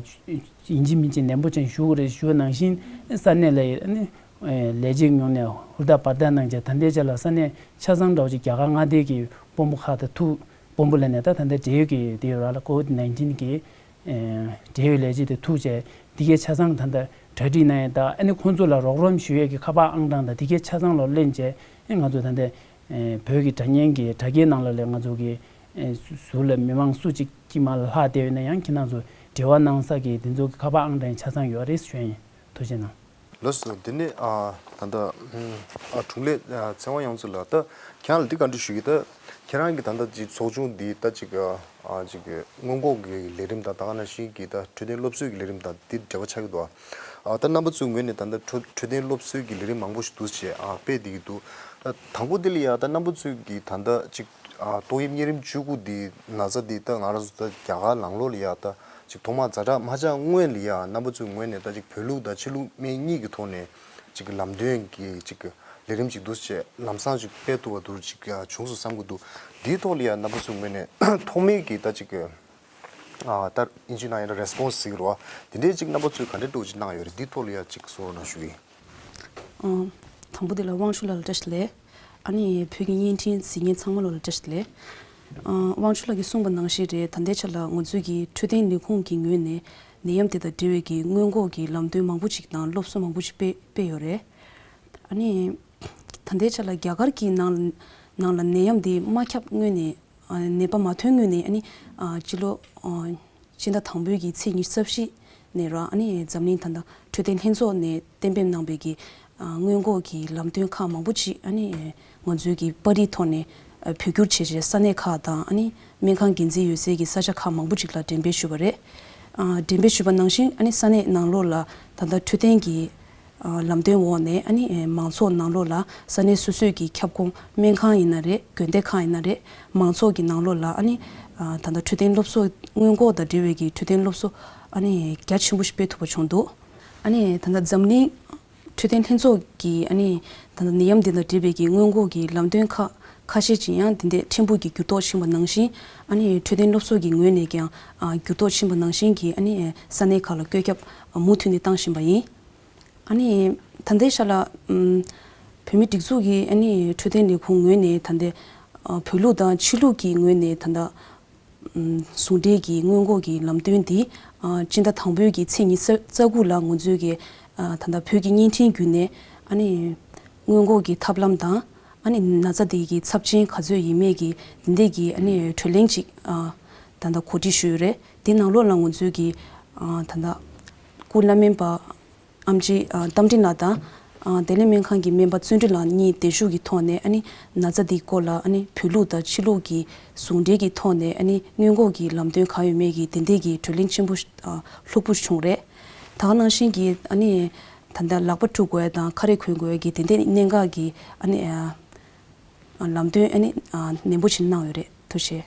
ཡིན་གཅིག་མིན་གཅིག་ནན་པོ་ཅན་ཞུ་དགོས་རེད་ཞུ་བ་ནང་བཞིན་ས་གནས་ལ་ཨ་ནི་ལས་བྱེད་ངོས་ནས་ཧུར་ཐག་འབད་ཐག་གནང་རྗེས་ད་ལྟའི་ཆ་ལ་ས་གནས་ཆ་ཚང་འདྲ་བོ་ཅིག་རྒྱ་གར་མངའ་སྡེ་གི་དཔོན་པོ་ཁག་དང་ཐུག་དཔོན་པོ་ལ་ནས་ད་ད་ལྟ་འབྲེལ་ཡོད་ཀྱི་དེ་ཡོད་ར་ལ་ཀོ་ཝིད་ནའིན་ཊིན་གི་འབྲེལ་ཡོད་ལས་བྱེད་དེ་ཐུག་བྱས་དེ་གའི་ཆ་ཚང་ད་ལྟ་གྲ་སྒྲིག་གནང་ཡས་ད་ཨ་ནི་ཁོང་ཚོ་ལ་རོགས་རམ་ཞུ་ཡས་ཀྱི་ཁ་པར་ཨང་གྲངས་དང་དེ་གའི་ཆ་ཚང་ལོ་ལེན་བྱས་ཨ་ང་ཚོ་ད་ལྟ་བོད་ཀྱི་དྲ་བརྙན་གྱི་དྲ་རྒྱའི་ནང་ལ་ལས་ང་ཚོ་གི་ཟུར་ལ་མི་མང་སུ་གཅིག་གིས་མར་ལྷག་བསྡད་ཡོད་ན་ཡང་ཁྱེད་རང་ཚོ་འབྲེལ་བ་གནང་ས་གི་དེ་ཚོ་གི་ཁ་པར་ཨང་གྲངས་ཆ་ཚང་ཡོད་རེད་ཞུ་ཡས་ཡིན། ཐུགས་རྗེ་གནང་། ལགས་སོ། འདི་ནས་ཨ་ད་ལྟ་ཨ་དྲུང་ལས་ཨ་ཚེ་དབང་དབྱངས་མཚོ་ལགས་ད་ཁྱེད་རང་ལ་འདི་བཀའ་འདྲི་ཞུ་གི་ད་ཁྱེད་རང་གི་ད་ལྟ་ཅིག་ཚོགས་ཆུང་འདི་ད་ཅིག་ཨ་ཅིག་སྔོན་འགོག་གི་ལས་རིམ་དང་ད་ག་ནང་བཞིན་གྱི་ད་འཕྲོད་བསྟེན་སློབ་གསོའི་གི་ལས་རིམ་དང་འདི་འབྲེལ་བ་ཆགས་ཀྱི་འདུག་ཨ། ད་རྣམ་པ་ཚོའི་ངོས་ནས་ད་ལྟ་འཕྲོད་འཕྲོད་བསྟེན་སློབ་གསོའི་གི་ལས་རིམ་མང་པོ་ཞིག་འདུག་ཅེས་ཨ་སྤེལ་བསྡད་ཀྱི་འདུག་ད་དང་པོ་འདི་ལ་ཡ་ད་རྣམ་པ་ཚོའི་གི་ད་ལྟ་ཅིག་ཨ་ཏོག་དབྱིབས་གཉན་རིམས་བཅུ་དགུ་འདི་ན་ཚ་འདི་ད་ང་རང་ཚོ་ད་རྒྱ་གར་ནང་ལོགས་ལ་ཡ་ད་ཅིག་ཐོག་མར་ཛ་དྲག་མ་ཆགས་སྔོན་ལ་ཡ་རྣམ་པ་ཚོའི་ངོས་ནས་ད་ཅིག་བོད་ལུགས་དང་ཕྱི་ལུགས་སྨན་གཉིས་ཀྱི་ཐོག་ནས་ཅིག་ལམ་སྟོན་གྱི་ཅིག་ལས་རིམ་ཅིག་འདུག་ཅེས་ལམ་སང་ཅིག་སྤེལ་ཐུབ་པ་འདུག་ཅིག་བྱུང་སོང་བསམ་གྱི་འདུག་འདིའི་ཐོག་ལ་ཡ་རྣམ་པ་ཚོའི་ངོས་ནས་ཐོག་མའི་གི་ད་ཅིག་ཨ་ད་ཨིན་ཇི་ནང་ཡིན་ན་རེ་སི་པོན་སི་ཟེར་གྱི་རེད་བ། དེ་འདྲའི་ཅིག་རྣམ་པ་ཚོས་ག་འདྲའི་འདྲ་བོ་ཅིག་གནང་ཡོད་རེད། འདིའི་ཐོག་ལ་ཡ་ཅིག་གསུང་རོགས་གནང་ཞུ་གི་ཡིན། ཨ། དང་པོ་དེ་ལ་དབང་ཕྱུག་ལགས་ལ་བཀྲ་ཤིས་བདེ་ལེགས། ཨ་ནི་བོད་ཀྱི་བརྙན་འཕྲིན་གཟིགས་མཁན་ཚང་མ་ལོ་ལ་བཀྲ་ཤིས་བདེ་ལེགས། ཨ། དབང་ཕྱུག་ལགས་ཀྱིས་གསུངས་པ་ནང་བཞིན་རེད། ད་ལྟའི་ཆ་ལ་ང་ཚོའི་གི་འཕྲོད་བསྟེན་ལས་ཁུངས་ཀྱི་ངོས་ནས་ནད་ཡམས་དེ་དང་འབྲེལ་བའི་གི་སྔོན་འགོག་གི་ལམ་སྟོན་མང་པོ་ཅིག་དང་སློབ་གསོ་མང་པོ་ཅིག་སྤེལ་སྤེལ་ཡོད་རེད། ཨ་ནི་ད་ལྟའི་ཆ་ལ་རྒྱ་གར་གྱི་ནང་ནང་ལ་ནད་ཡམས་དེ་མ་ཁྱབ་སྔོན་ནས། ཨ། ནད་པ་མ་ཐོན་སྔོན་ནས། ཨ་ནི། ཨ། སྤྱི་ལོ། ཨ། སྤྱི་ཟླ་དང་པོའི་གི་ཚེས་ཉི་ཤུ་རྩ་བཞི་ནས་ར། ཨ་ནི་འཛམ་གླིང་ད་ལྟ་འཕྲོད་བསྟེན་ལྷན་ཚོགས་ནས་གཏན་འབེབས་གནང་པའི་གི། ཨ། སྔོན་འགོག་གི་ལམ་སྟོན་ཁག་མང་པོ་ཅིག་ཨ་ནི་ང་ཚོའི་གི་པར་རིས་ཐོག་ནས། ཨ། བོད་བསྒྱུར་བྱས་རྗེས་ས་གནས་ཁག་དང་། ཨ་ནི་སྨན་ཁང་འགན་འཛིན་ཡོད་སའི་གི་ས་ཆ་ཁག་མང་པོ་ཅིག་ལ་འགྲེམས་སྤེལ་ཞུས་པ་རེད། ཨ། འགྲེམས་སྤེལ་ཞུས་པ་ནང་བཞིན། ཨ་ནི་ས་གནས་ནང་ལོགས་ལ་ད་ལྟ་འཕྲོད་བསྟེན་གྱི། ཨ། ལམ་སྟོན་འོག་ནས། ཨ་ནི། ཨ། མང་ཚོགས་ནང་ལོགས་ལ་ས་གནས་སོ་སོའི་གི་ཁྱབ་ཁོངས་སྨན་ཁང་ཡིན་ན་རེད། དགོན་སྡེ་ཁག་ཡིན་ན་རེད། མང་ཚོགས་ཀྱི་ནང་ལོགས་ལ། ཨ་ནི། ཨ། ད་ལྟ་འཕྲོད་བསྟེན་སློབ་གསོ། སྔོན་འགོག་དང་འབྲེལ་བའི་གི་འཕྲོད་བསྟེན་སློབ་གསོ། ཨ་ནི་རྒྱ་ཆེན་པོ་ཞིག་སྤེལ་ཐུབ་པ་བྱུང་འདུག་ཨ་ནི་ད་ལྟ་འཛམ་གླིང་འཕྲོད་བསྟེན་ལྷན་ཚོགས་ཀྱི། ཨ་ནི་ད་ལྟ་ནད་ཡམས་འདི་དང་འབྲེལ་བའི་གི་སྔོན་འགོག་གི་ལམ་སྟོན་ཁག་ཁ་ཤས་ཅིག་ཡང་འདི་འདྲའི་ཕྲན་བུ་གི་འགྱུར་ལྡོག་ཕྱིན་པ་ནང་བཞིན། ཨ་ནི་འཕྲོད་བསྟེན་སློབ་གསོ་གི་ངོས་ནས་ཀྱང་། ཨ། འགྱུར་ལྡོག་ཕྱིན་པ་ནང་བཞིན་གྱི། ཨ་ནི་ས་གནས་ཁག་ལ་བཀོད་ཁྱབ་མུ་མཐུད་ནས་བཏང་བཞིན་པ་ཡིན། ཨ་ནི་ད་ལྟའི་ཆ་ལ། ཨམ། བོད་མིའི་སྒྲིག་འཛུགས་ཀྱི། ཨ་ནི་འཕྲོད་བསྟེན་ལས་ཁུངས་ངོས་ནས་ད་ལྟའི། ཨ། བོད་ལུགས་དང་ཕྱི་ལུགས་ཀྱི་ངོས་ནས་ད་ལྟ། ཨམ། ཟུང་འབྲེལ་གྱི་སྔོན་འགོག་གི་ལམ་སྟོན་འདི། ཨ། སྤྱི་ཟླ་དང་པོའི་གི་ཚེས་ཉི་ཤུ་རྩ་དགུ་ལ་ང་ཚོའི་གི། ཨ། ད་ལྟ་བོད་ཀྱི་བརྙན་འཕྲིན་བརྒྱུད་ནས། ཨ་ནི་སྔོན་འགོག་གི་ཐབས་ལམ་དང་། ཨ་ནི་ན་ཚ་འདི་གི་ཚབས་ཆེན་ག་ཚོད་ཡིན་མིན་གྱི་འདི་འདྲའི་གི། ཨ་ནི་གྲོས་གླེང་ཅིག་ཨ། ད་ལྟ་གོ་སྒྲིག་ཞུས་ཡོད་རེད། དེ་ནང་ལོགས་ལ་ང་ཚོའི་གི། ཨ། ད་ལྟ་སྐུ་བླ་སྨན་པ་ཨེམ་ཆི། ཨ། རྟ་མགྲིན་ལགས་དང་། ཨ། བདེ་ལེགས་སྨན་ཁང་གི་སྨན་པ་བརྩོན་འགྲུས་ལགས་གཉིས་གདན་ཞུ་གི་ཐོག་ནས། ཨ་ནི་ན་ཚ་འདིའི་སྐོར་ལ། ཨ་ནི་བོད་ལུགས་དང་ཕྱི་ལུགས་ཀྱི་ཟུང་འབྲེལ་གྱི་ཐོག་ནས། ཨ་ནི་སྔོན་འགོག་གི་ལམ་སྟོན་གང་ཡོད་མེད་ཀྱི་དེ་འདྲའི་གི་གྲོས་གླེང་ཆེན་པོ། ཨ། ལྷུག་པོ་བྱུང་རེད། ད་ག་ནང་བཞིན་གྱི། ཨ་ནི་ད་ལྟ་ལག་པ་འཁྲུ་དགོས་དང་ཁ་རས་གོན་དགོས་ཀྱི་དེ་འདྲའི་གནད་འགག་གི། ཨ་ནི། ཨ། ལམ་སྟོན། ཨ་ནི། ཨ། ནན་པོ་ཞིག་གནང་ཡོད་རེད། ཐུགས་རྗེ་ཆེ།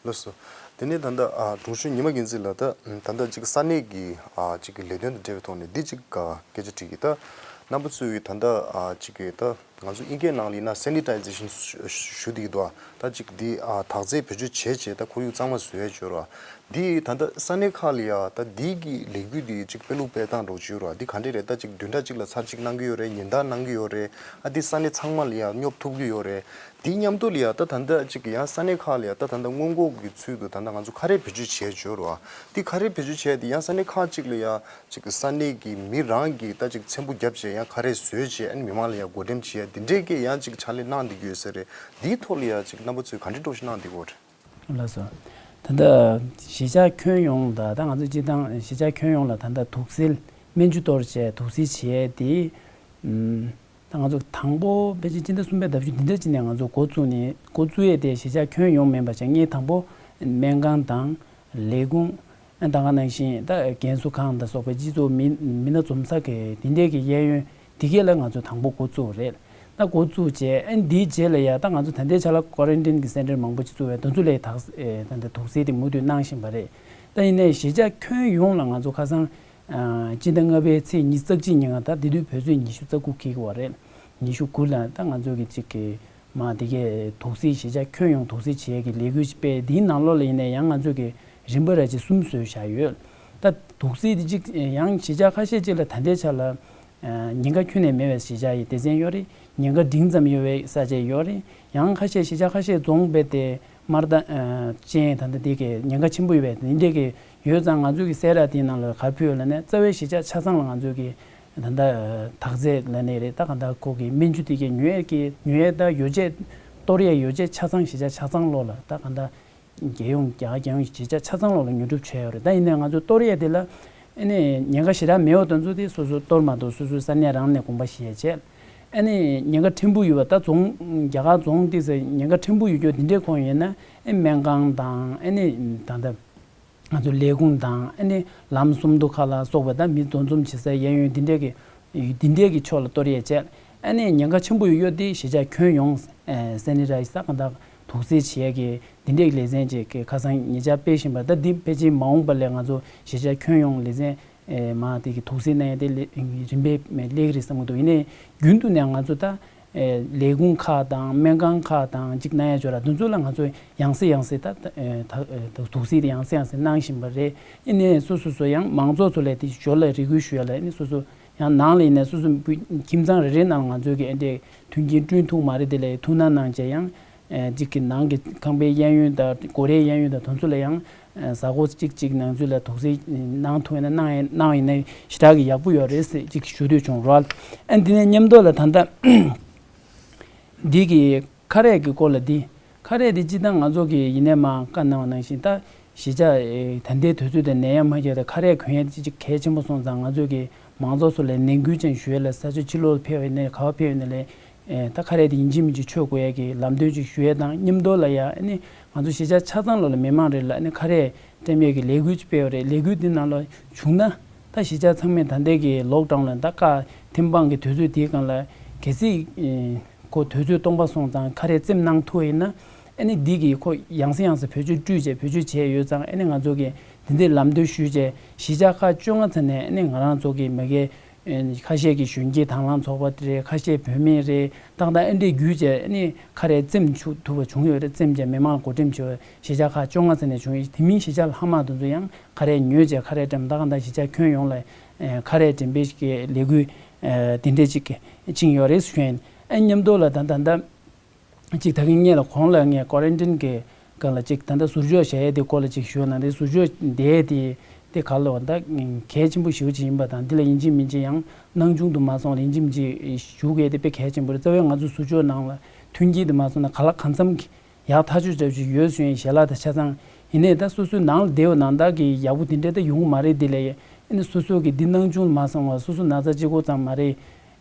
ལགས་སོ། དེ་ནས་ད་ལྟ། ཨ། དྲུང་ཆེ་ཉི་མ་རྒྱལ་མཚན་ལགས། ད་ད་ལྟ་ཅིག་ས་གནས་ཀྱི། ཨ། ཅིག་གི་ལས་དོན་དང་འབྲེལ་བའི་ཐོག་ནས་འདི་ཅིག་ག་སྐད་ཆ་དྲིས་ཀྱི། ད་རྣམ་པ་ཚོས་ད་ལྟ། ཨ། ཅིག་གི་ད་ང་ཚོ་དབྱིན་སྐད་ནང་ལ་ཡིན་ན་སེ་ནི་ཊའི་ཛེ་ཤན་ཞུ་བསྡད་ཀྱི་འདུག་ད་ཅིག་འདི། ཨ། དག་རྫས་བེད་སྤྱོད་བྱས་བྱས་ད་ཁོར་ཡུག་གཙང་མ་བཟོ་ཡས་བྱོས་ར། འདི་ད་ལྟ་ས་གནས་ཁག་ལ་ཡ་ད་འདི་གི་ལས་འགུལ་འདི་ཅིག་སྤེལ་ལུགས་སྤེལ་སྟངས་འདྲ་བོ་ཅིག་ཡོད་ར། འདི་ག་འདྲས་རེད། ད་ཅིག་བདུན་ཕྲག་གཅིག་ལ་ཚར་གཅིག་གནང་གི་ཡོད་རེད། ཉིན་ལྟར་གནང་གི་ཡོད་རེད། ཨ། འདི་ས་གནས་ཚང་མ་ལ་ཡ་སྙོབ་ཐུབ་ཀྱི་ཡོད་རེད། དེའི་མཉམ་དུ་ལ་ཡ་ད་ད་ལྟ་ཅིག་ཡང་ས་གནས་ཁག་ལ་ཡ་ད་ད་ལྟ་སྔོན་འགོག་གི་ཚུལ་དུ་ད་ལྟ་ང་ཚོ་ཁ་རས་བེད་སྤྱོད་བྱས་བྱོས་རོ། དེ་ཁ་རས་བེད་སྤྱོད་བྱས་དེ་ཡང་ས་གནས་ཁག་ཅིག་ལ་ཡ་ཅིག་ས་གནས་ཀྱི་མི་རང་གིས་ད་ཅིག་ཚེམ་བུ་བརྒྱབ་བྱས་ཡང་ཁ་རས་བཟོས་བྱས་ཨ་ནི་མི་མང་ལ་ཡ་བགོ་འགྲེམས་བྱས་ཡ་དེ་འདྲས་ཀྱི་ཡང་ཅིག་ཕྱག་ལས་གནང་བསྡད་ཀྱི་ཡོད་ས་རེད། དེའི་ཐོག་ལ་ཡ་ཅིག་རྣམ་པ་ཚོས་ག་འདྲས་སྤྲོ་ཞིག་གནང་བསྡད་ཀྱི་ཡོད་རེད། ལགས་སོ། ད་ལྟ་གཞིས་ཆགས་ཁྱོན་ཡོངས་ལ་ད་ང་ཚོ་སྤྱིར་བཏང་གཞིས་ཆགས་ཁྱོན་ཡོངས་ལ་ད་ལྟ་དུག་སེལ་སྨན་ཆུ་གཏོར་བྱས་དུག་སེལ་བྱས་དེ། ཨུམ། ད་ང་ཚོ་དང་པོ་ཕལ་ཆེར་སྤྱི་ཟླ་གསུམ་པའི་ཟླ་བཅུ་འདི་འདྲ་ཅིག་ནས་ང་ཚོ་འགོ་བཙུགས་ནས་འགོ་བཙུགས་ཡས་དེ་གཞིས་ཆགས་ཁྱོན་ཡོངས་མིན་པ་བྱས། ངས་དང་པོ་སྨན་ཁང་དང་ལས་ཁུངས། ཨ་ད་ག་ནང་བཞིན་ད་རྒན་གསོ་ཁང་དང་སོགས་པའི་སྤྱི་ཚོགས་མི་མི་སྣ་འཛོམས་ས་གི་དེ་འདྲས་ཀྱི་གཡས་གཡོན་དེ་གས་ལ་ང་ཚོ་དང་པོ་འགོ་བཙུགས་རེད། ད་འགོ་བཙུགས་རྗེས་ཨ་འདིའི་རྗེས་ལ་ཡ་ད་ང་ཚོ་ད་ལྟའི་ཆ་ལ་ཀོ་རན་ཊིན་གྱི་སེན་ཊར་མང་པོ་ཅིག་བཙུགས་པའི་དོན་ཚོ་ལས་དག་ད་ལྟ་དུག་སེལ་དེ་མུ་མཐུད་གནང་བཞིན་པ་རེད། ད་ཡིན་ནའི་གཞིས་ཆགས་ཁྱོན་ཡོངས་ལ་ང་ཚོ་ཁ་སང་ཨ་སྤྱི་ཟླ་ལྔ་པའི་ཚེས་ཉི་ཤུ་རྩ་གཅིག་ཉིན་ང་ད་དེ་དུས་བོད་ཚེས་ཉི་ཤུ་རྩ་དགུ་འཁེལ་གི་བ་རེད། ཉི་ཤུ་དགུ་ལ་ད་ང་ཚོ་གི་གཅིག་གི་མ་དེ་གའི་དུག་སེལ་གཞིས་ཆགས་ཁྱོན་ཡོངས་དུག་སེལ་བྱེད་ཡས་ཀྱི་ལས་འགུལ་ཅིག་སྤེལ། དེའི་ནང་ལོགས་ལ་ཡིན་ནའི་ཡང་ང་ཚོ་གི་རིམ་པ་ར་ཅིག་གསུམ་བཟོས་བཞག་ཡོད། ད་དུག་སེལ་དེ་གཅིག་ཡང་གཞིས་ཆགས་ཁ་ཤས་ཅིག་ལ་ད་ལྟའི་ཆ་ལ་ཉེན་ཁ་ཁྱོན་ནས་མེད་པའི་གཞིས་ཆགས་ཡི་སྡེ་ཚན་ཡོད་རེད། ཉེན་ཁ་འབྲིང་ཙམ་ཡོད་པའི་ས་ཆ་ཡོད་རེད། ཡང་ཁ་ཤས་གཞིས་ཆགས་ཁ་ཤས་རྫོང་རྦད་དེ་དམར་མདངས་ཅན་ད་ལྟ་དེ་གའི་ཉེན་ཁ་ཆེན་པོ་ཡོད་པའི་དེ་འདྲས་ཀྱི་ཡོད་ཙང་། ང་ཚོ་གི་གསལ་བསྒྲགས་དེའི་ནང་ལ་ག་རེ་ཕུལ་ཡོད་ལབ་ན། རྩ་བའི་གཞིས་ཆགས་ཆ་ཚང་ལ་ང་ཚོ་གི་ད་ལྟ་དག་རྫས་ལབ་ནའི་རེད། ད་ག་ད་ཁོ་གི་སྨན་ཆུ་དེ་གའི་ཉོ་ཡས་ཀྱི་ཉོ་ཡས་ད་ཡོ་བྱད་གཏོར་ཡས་ཡོ་བྱད་ཆ་ཚང་གཞིས་ཆགས་ཆ་ཚང་ལོགས་ལ་ད་ག་ད་རྒྱལ་ཡོངས་རྒྱ་གར་རྒྱལ་ཡོངས་ཀྱི་གཞིས་ཆགས་ཆ་ཚང་ལོགས་ལ་ཉོ་སྒྲུབ་བྱས་ཡོད་རེད། ད་ཡིན་ནའི་ང་ཚོ་གཏོར་ཡས་དེ་ལ་ཨ་ནི་ཉེན་ཁ་ཞེ་དྲག་མེད་པ་དེ་ཚོ་དེ་སོ་སོ་གཏོར་མ་གཏོགས་སོ་སོའི་ས་གནས་རང་ནས་གོམ་པ་བཞེས་བྱས། ཨ་ནི་ཉེན་ཁ་ཕྲན་བུ་ཡོད་པ་ད་རྫོང་རྒྱ་གར་རྫོང་དེ་ཚོ་ཉེན་ཁ་ཕྲན་བུ་ཡོད་རྒྱུ་དེ་འདྲས་ཁོངས་ཡོད་ན་ཨ་སྨན་ཁང་དང་ཨ་ནི་ད་ལྟ་ང་ཚོ་ལས་ཁུངས་དང་ཨ་ནི་ལམ་སུམ་མདོ་ཁག་ལ་སོགས་པ་ད་མི་འདུ་འཛོམས་བྱེད་ས་གཡས་གཡོན་དེ་འདྲས་ཀྱི་དེ་འདྲས་ཀྱི་ཕྱོགས་ལ་གཏོར་ཡས་བྱས། ཨ་ནི་ཉེན་ཁ་ཆེན་པོ་ཡོད་ཡོད་དེ་གཞིས་ཆགས་ཁྱོན་ཡོངས་ཨ་སེ་ནི་ཊའི་ཛར་ད་གང་ལྟར་དུག་སེལ་བྱེད་ཡས་ཀྱི་དེ་འདྲས་ཀྱི་ལེ་ཚན་ཅིག་གི་ཁ་སང་ཉེ་ཆར་སྤེལ་བཞིན་པ། ད་འདི་ཕལ་ཆེར་མ་འོངས་པ་ལ་ང་ཚོ་གཞིས་ཆགས་ཁྱོན་ཡོངས་ལེ་ཚན་ཨེ་མ་དེ་གི་དུག་སེལ་གནང་ཡས་དེ་ལེ་རིམ་པས་སླེབས་ཀྱི་རེད་བསམ་གྱི་འདུག་ཡིན་ནའི་རྒྱུན་དུ་ནས་ང་ཚོ་ད་ཨེ་ལས་ཁུངས་ཁག་དང་སྨན་ཁང་ཁག་དང་གཅིག་གནང་ཡས་ཅིག་ཡོད་ར། དེ་ཚོ་ལ་ང་ཚོ་ཡང་སེ་ཡང་སེ་ད་ཨེ་ད་ཨེ་དུག་སེལ་དེ་ཡང་སེ་ཡང་སེ་གནང་བཞིན་པ་རེད། ཡིན་ནའི་སོ་སོ་སོ་ཡང་མང་ཚོགས་ཚོ་ལ་དེ་ཞོར་ལ་རེ་སྐུལ་ཞུ་ཡ་ལ་ཨ་ནི་སོ་སོ་ཡང་ནང་ལ་ཡིན་ནའི་སོ་སོ་ཁྱིམ་ཚང་རེ་རེའི་ནང་ང་ཚོའི་གི་ཨེ་འདྲས་མཐུན་རྐྱེན་བསྐྲུན་ཐུབ་མ་རེད། དེ་ལ་ཐུགས་སྣང་གནང་བྱས་ཡང་། ཨེ་གཅིག་གི་ནང་གི་ཁང་པའི་གཡས་གཡོན་དང་སྒོ་རའི་གཡས་གཡོན་དང་དེ་ཚོ་ལ་ཡང་ཨེ་གཟའ་འཁོར་གཅིག་གཅིག་ནང་ཚུད་ལ་དུག་སེལ་གནང་ཐུབ་ཡིན་ན་གནང་ཡིན་གནང་ཡིན་ན་ཞེ་དྲག་གི་ཡག་པོ་ཡོད་རེད་ཟེར་གཅིག་ཞུ་འདོད་བྱུང་རོགས། ཨ་འདི་ནས་མཉམ་དུ་ལ་ད་ལྟ་འདི་གི་ཁ་རས་ཀྱི་སྐོར་ལ་འདི་ཁ་རས་འདི་སྤྱིར་བཏང་ང་ཚོ་གི་ཡིན་ནའི་མ་བཀའ་གནང་བ་ནང་བཞིན་ད་གཞིས་ཆགས་ཨེ་ད་ལྟའི་དུས་ཚོད་དེ་ནད་ཡམས་མ་ཁྱབ་དེ་ཁ་རས་གོན་ཡས་དེ་གཅིག་གལ་ཆེན་པོ་སོང་ཙང་། ང་ཚོ་གི་མང་ཚོགས་ཚོ་ལ་ནན་སྐུལ་ཅན་ཞུ་ཡས་ལ་ས་ཆ་ཕྱི་ལོགས་ལ་ཕེབས་པ་ཡིན་ནའི་ག་པར་ཕེབས་ཡིན་ནའི་ལས། ཨེ་ད་ཁ་རས་དེ་ཡིན་གཅིག་མིན་གཅིག་མཆོད་དགོས་ཡས་ཀྱི་ལམ་སྟོན་ཅིག་ཞུ་ཡས་དང་མཉམ་དུ་ལ་ཡ་ཨ་ནི་ང་ཚོ་གཞིས་ཆགས་ཆ་ཚང་ལོགས་ལ་མི་མང་རེ་ལ་ཨ་ནི་ཁ་རས་སྤྲད་ཡས་ཀྱི་ལས་འགུལ་ཅིག་སྤེལ་བ་རེད། ལས་འགུལ་འདི་ནང་ལ་བྱུང་ན་ད་གཞིས་ཆགས་ཚང་མས་ད་ལྟའི་གི་ལོག་ཌའུན་ལ་ད་བཀག་ཐེམ་སྤང་གི་དུས་ཚོད་དེའི་སྒང་ལ་གལ་སྲིད་ཨེ་ཁོ་དུས་ཚོད་སྟོང་པ་སོང་ཙང་ཁ་རས་བཙེམས་གནང་ཐུབ་པ་ཡིན་ན་ཨ་ནི་འདི་གི་ཁོ་ཡང་སེ་ཡང་སེ་བེད་སྤྱོད་བཀྲུས་བྱས་བེད་སྤྱོད་བྱས་ཡོད་ཙང་། ཨ་ནི་ང་ཚོ་གི་འདི་འདྲའི་ལམ་སྟོན་ཞུས་བྱས་གཞིས་ཆགས་ཁག་བཅོ་ལྔ་ཚོ་ནས་ཨ་ནི་ང་རང་ཚོ་གི་མ་གི་ཁ་ཤས་ཀྱི་གཞོན་སྐྱེས་དྭང་བླངས་ཚོགས་པ་དེ་རེད། ཁ་ཤས་བུད་མེད་རེད། ཏག་ཏག་ཨེ་འདྲས་བརྒྱུད་བྱས་ཨ་ནི་ཁ་རས་བཙེམས་ཆུ་ཐུབ་པ་བྱུང་ཡོད་རེད། བཙེམས་བྱས་མི་མང་ལ་བགོ་འགྲེམས་བྱས་པ་གཞིས་ཆགས་ཁག་བཅོ་ལྔ་ཚོ་ནས་བྱུང་ཡོད། དེ་མིན་གཞིས་ཆགས་ལྷག་མ་དེ་ཚོ་ཡང་ཁ་རས་ཉོས་བྱས་ཁ་རས་བཀྲམ། ད་གང་ལྟར་གཞིས་ཆགས་ཁྱོན་ཡོངས་ལ་ཁ་རས་འགྲེམས་སྤེལ་གྱི་ལས་འགུལ་དེ་འདྲས་ཅིག་ཕྱིན་ཡོད་རེད་ཞུ་ཡིན། ཨ་མཉམ་དུ་ལ་ད་ད་ད། ཅིག་ད་གིན་ངེད་ལ་གོང་ལ་ངས་ཀོ་རན་ཊིན་གྱི་སྒང་ལ་ཅིག་ད་ལྟ་ཟུར་འཇོག་བྱ་ཡས་དེ་སྐོར་ལ་ཅིག་ཞུས་ན། དེ་ཟུར་འཇོག་དེ་དེ་དེ་ག་ལ་བ་ད་གལ་ཆེན་པོ་ཞེ་པོ་ཅིག་ཡིན་པ་དང་། འདི་ལ་ཡིན་གཅིག་མིན་གཅིག་ཡང་སྣང་ཆུང་དུ་མ་སོང་ལ་ཡིན་གཅིག་མིན་གཅིག་ཞུ་དགོས་དེ་དཔེ་གལ་ཆེན་པོ་རེད། རྩ་བའི་ང་ཚོ་ཟུར་འཇོག་ནང་ལ་མཐུན་རྐྱེན་དུ་མ་སོང་ན་ག་ལ་གང་འཚམ་གྱི་ཡག་ཐག་ཆོད་འདྲ་ཅིག་ཡོད་ཟེར་ཡིན་ཞལ་ལག་དང་ཆ་ཚང་། ཡིན་ནའི་ད་སོ་སོའི་ནང་ལ་བསྡད་པ་ནང་ལྟར་གྱི་ཡག་པོ་དེ་འདྲ་ད་ཡོང་གི་མ་རེད། དེ་ལ་ཡ་ཨ་ནི་སོ་སོ་གི་འདི་སྣང་ཆུང་མ་སོང་བ་སོ་སོ་ན་ཚ་གཅིག་པོ་ཙམ་མ་རེད།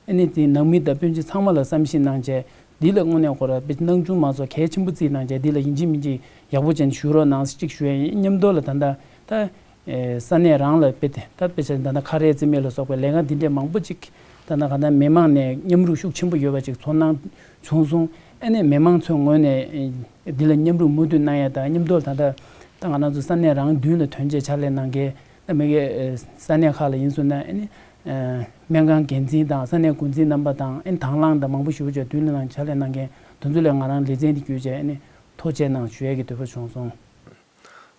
ཨ་ནི་དེ་ནང་མི་དང་སྤུན་མཆེད་ཚང་མ་ལ་བསམ་ཤེས་གནང་བྱས། འདི་ལ་དངོས་གནས་ཁོ་ར་དཔེ་སྣང་ཆུང་མ་སོང་གལ་ཆེན་པོ་བརྩིས་གནང་བྱས། འདི་ལ་ཡིན་གཅིག་མིན་གཅིག་ཡག་པོ་ཅན་ཞུ་རོགས་གནང་ཟེར་གཅིག་ཞུ་ཡ་ཡིན། མཉམ་དུ་ལ་ད་ལྟ་ད་ས་གནས་རང་ལ་དཔེ་དེ་ད་དཔེ་ཆ་ད་ལྟ་ཁ་རས་བཙེམ་ཡས་ལ་སོགས་པའི་ལས་ཀ་འདི་འདྲས་མང་པོ་ཅིག་ད་ལྟ་ག་ད་མི་མང་ནས་མཉམ་རུབ་ཤུགས་ཆེན་པོ་ཡོད་པ་ཅིག་ཚོར་སྣང་བྱུང་སོང་། ཨ་ནི་མི་མང་ཚོའི་ངོས་ནས་འདི་ལ་མཉམ་རུབ་མུ་མཐུད་གནང་ཡ་དང་། མཉམ་དུ་ལ་ད་ལྟ་ད་ང་རང་ཚོ་ས་གནས་རང་མདུན་ལ་ཐོན་བྱས་ཕྱག་ལས་གནང་མཁན། ད་མི་གའི་ས་གནས་ཁག་ལ་ཡིན་སོང་ན་ཨ་ནི་སྨན་ཁང་འགན་འཛིན་དང་ས་གནས་འགོ་འཛིན་རྣམ་པ་དང་ཨ་ནི་དང་བླངས་དང་མང་པོ་ཞེ་པོ་ཅིག་མདུན་ལ་ནང་ཕྱག་ལས་གནང་མཁན་དེ་ཚོ་ལ་ང་རང་ལེ་ཚན་དེ་བརྒྱུད་བྱས་ཨ་ནི་ཐུགས་རྗེ་གནང་ཞུ་ཡས་ཀྱི་འདོད་པ་བྱུང་སོང་།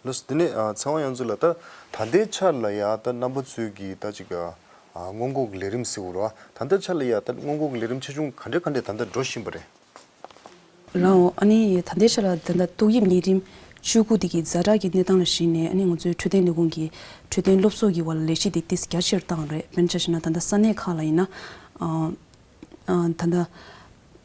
ལགས་སོ། དེ་ནས་ཨ་ཚེ་དབང་གཡང་འཛོམས་ལགས། ད་ད་ལྟའི་ཆར་ལ་ཡ་ད་རྣམ་པ་ཚོའི་གི་ད་ཅིག་ཨ་སྔོན་འགོག་ལས་རིམ་ཟེར་དགོས་རེད་བ། ད་ལྟའི་ཆར་ལ་ཡ་ད་སྔོན་འགོག་ལས་རིམ་ཆེ་ཆུང་ག་འདྲ་ག་འདྲ་ད་ལྟ་འགྲོ་བཞིན་པ་རེད། ལགས་འོ། ཨ་ནི་ད་ལྟའི་ཆ་ལ་ད་ལྟ་ཏོག་དབྱིབས་ནད་རིམས་བཅུ་དགུ་དེ་གི་ཛ་དྲག་གི་གནས་སྟངས་ལ་གཞིགས་ནས་ཨ་ནི་ང་ཚོའི་འཕྲོད་བསྟེན་ལས་ཁུངས་ཀྱི་འཕྲོད་བསྟེན་སློབ་གསོ་གི་བར་ལ་ལས་གཞི་དེ་ཏོག་ཙམ་རྒྱ་ཆེར་བཏང་རེད། དཔེར་ན་ཆ་བཞག་ན་ད་ལྟ་ས་གནས་ཁག་ལ་ཡིན་ན་ཨ་ཨ་ད་ལྟ་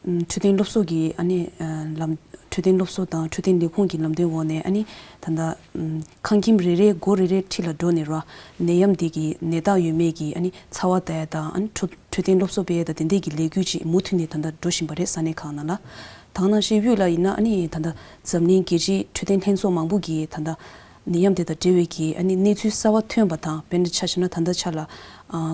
འཕྲོད་བསྟེན་སློབ་གསོ་གི་ཨ་ནི་ཨ་ལམ་འཕྲོད་ འཕྲོད་བསྟེན་སློབ་གསོ་དང་འཕྲོད་བསྟེན་ལས་ཁུངས་ཀྱི་ལམ་སྟོན་འོག་ནས་ཨ་ནི་ད་ལྟ་ཨམ་ཁང་ཁྱིམ་རེ་རེ་སྒོ་རེ་རེ་འཁྲིས་ལ་འགྲོ་ནས་ར་ནད་ཡམས་འདི་གི་ནད་རྟགས་ཡོད་མེད་ཀྱི་ཨ་ནི་ཚ་བ་ལྟ་ཡ་དང་ཨ་ནི་འཕྲོད་འཕྲོད་བསྟེན་སློབ་གསོ་སྤེལ་ཡ་དང་དེ་འདྲས་ཀྱི་ལས་འགུལ་ཅིག་མུ་མཐུད་ནས་ད་ལྟ་འགྲོ་བཞིན་པ་རེད། ས་གནས་ཁག་ནང་ལ། ད་ག་ནང་བཞིན་དབུས་ལ་ཡིན་ན་ཨ་ནི་ད་ལྟ་འཛམ་གླིང་རྒྱལ་སྤྱིའི་འཕྲོད་བསྟེན་ལྷན་ཚོགས་མང་པོ་གིས་ད་ལྟ་ནད་ཡམས་དེ་དང་འབྲེལ་བའི་གི་ཨ་ནི་གནས་ཚུལ་གསར་བ་ཐོན་པ་དང་། དཔེར་ན་ཆ་བཞག་ན་ད་ལྟ་ཆ་ལ་ཨ་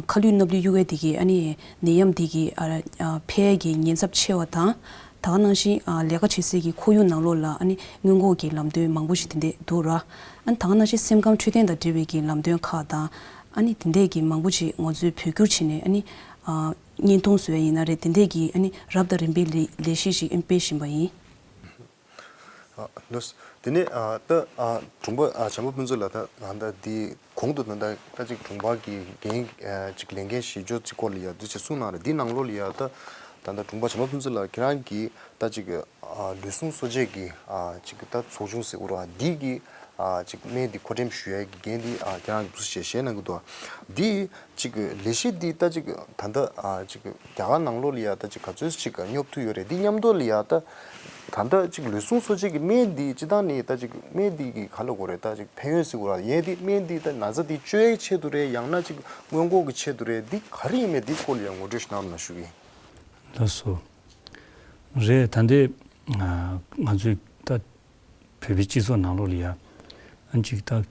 ཁ་ལུད་སྣབས་ལུད་གཡུག་ཡས་དེ་གི་ཨ་ནི་ནད་ཡམས་དེ་གི་ཨ་ཨ་འཕེལ་ཡས་ཀྱི་ཉེན་ཚབས་ཆེ་བ་དང་། ད་ག་ནང་བཞིན་ཨ་ལས་ཀ་བྱེད་སའི་གི་ཁོར་ཡུག་ནང་ལོགས་ལ་ཨ་ནི་སྔོན་འགོག་གི་ལམ་སྟོན་མང་པོ་ཞིག་དེ་འདྲས་འདུག་ར། ཨ་ནི་ད་ག་ནང་བཞིན་སེམས་ཁམས་འཕྲོད་བསྟེན་དང་འབྲེལ་བའི་གི་ལམ་སྟོན་ཁག་དང་། ཨ་ནི་དེ་འདྲས་ཀྱི་མང་པོ་ཅིག་ང་ཚོས་བོད་བསྒྱུར་བྱས་ནས་ཨ་ནི་ཨ་བརྙན་ཐུང་བཟོ་ཡ་ཡིན་ན་རེད། དེ་འདྲས་ཀྱི་ཨ་ནི་རབ་དང་རིམ་པའི་ལས་ལས་གཞི་ཞིག་ཨ་ནི་སྤེལ་བཞིན་པ་ཡིན། ཨ་ལགས། དེ་ནས་ཨ་ད་ཨ་དྲུང་པ་ཨ་བྱམས་པ་ཕུན་ཚོགས་ལགས། ད་ང་ད་འདི་གོང་དུ་ད་ད་ད་ཅིག་དྲུང་པ་གི་འགན་ཨ་ཅིག་ལས་འགན་བཞེས་ཕྱོགས་ཅིག་སྐོར་ལ་ཡ་འདི་ཅིག་གསུངས་གནང་རེད། འདི་ནང་ལོགས་ལ་ཡ་ད་ད་ད་དྲུང་པ་བྱམས་པ་ཕུན་ཚོགས་ལགས་ཁྱེད་རང་གིས་ད་ཅིག་ཨ་ལུས་ཟུངས་གསོ་དཔྱད་ཀྱི་ཨ་ཅིག་ད་ཚོགས་ཆུང་ཟེར་དགོས་རེད་བ། འདི་གི་ཨ་ཅིག་སྨན་འདི་མཁོ་འགྲེམས་ཞུ་ཡ་གི་འགན་འདི་ཨ་ཁྱེད་རང་གིས་འདུག་སེ་བཞེས་གནང་གི་འདུག། འདི་ཅིག་ལས་གཞི་འདི་ད་ཅིག་ད་ལྟ་ཨ་ཅིག་རྒྱ་གར་ནང་ལོགས་ལ་ཡ་ད་ཅིག་ག་ཚོད་ཅིག་སྙོབ་ཐུབ་ཡོད་རེད། འདི་མཉམ་དུ་ལ་ཡ་ད་ད་ལྟ་ཅིག་ལུས་ཟུངས་གསོ་དཔྱད་ཀྱི་སྨན་འདི་སྤྱིར་བཏང་ནས་ད་ཅིག་སྨན་འདི་གི་ག་ལ་དགོས་རེད། ད་ཅིག་ཕན་ཡོན་ཟེར་དགོས་རེད། ཡས་འདི་སྨན་འདི་ད་ན་ཚ་འདི་བཅོས་ཡའི་ཆེད་དུ་རེད། ཡང་ན་ཅིག་སྔོན་འགོག་གི་ཆེད་དུ་རེད། འདི་ག་རེ་ཡིན་མེད་འདི་སྐོར་ལ་ཡ་ངོ་སྤྲོད་ཞིག་གནང་རོགས་གནང་ཞུ་གི་ཡིན། ལགས་སོ། རེད། ད་ལྟའི་ང་ཚོས་ད་བོད་པའི་སྤྱི་ཚོགས་ནང་ལོགས་ལ་ཡ་ཨ་ཅིག་ད་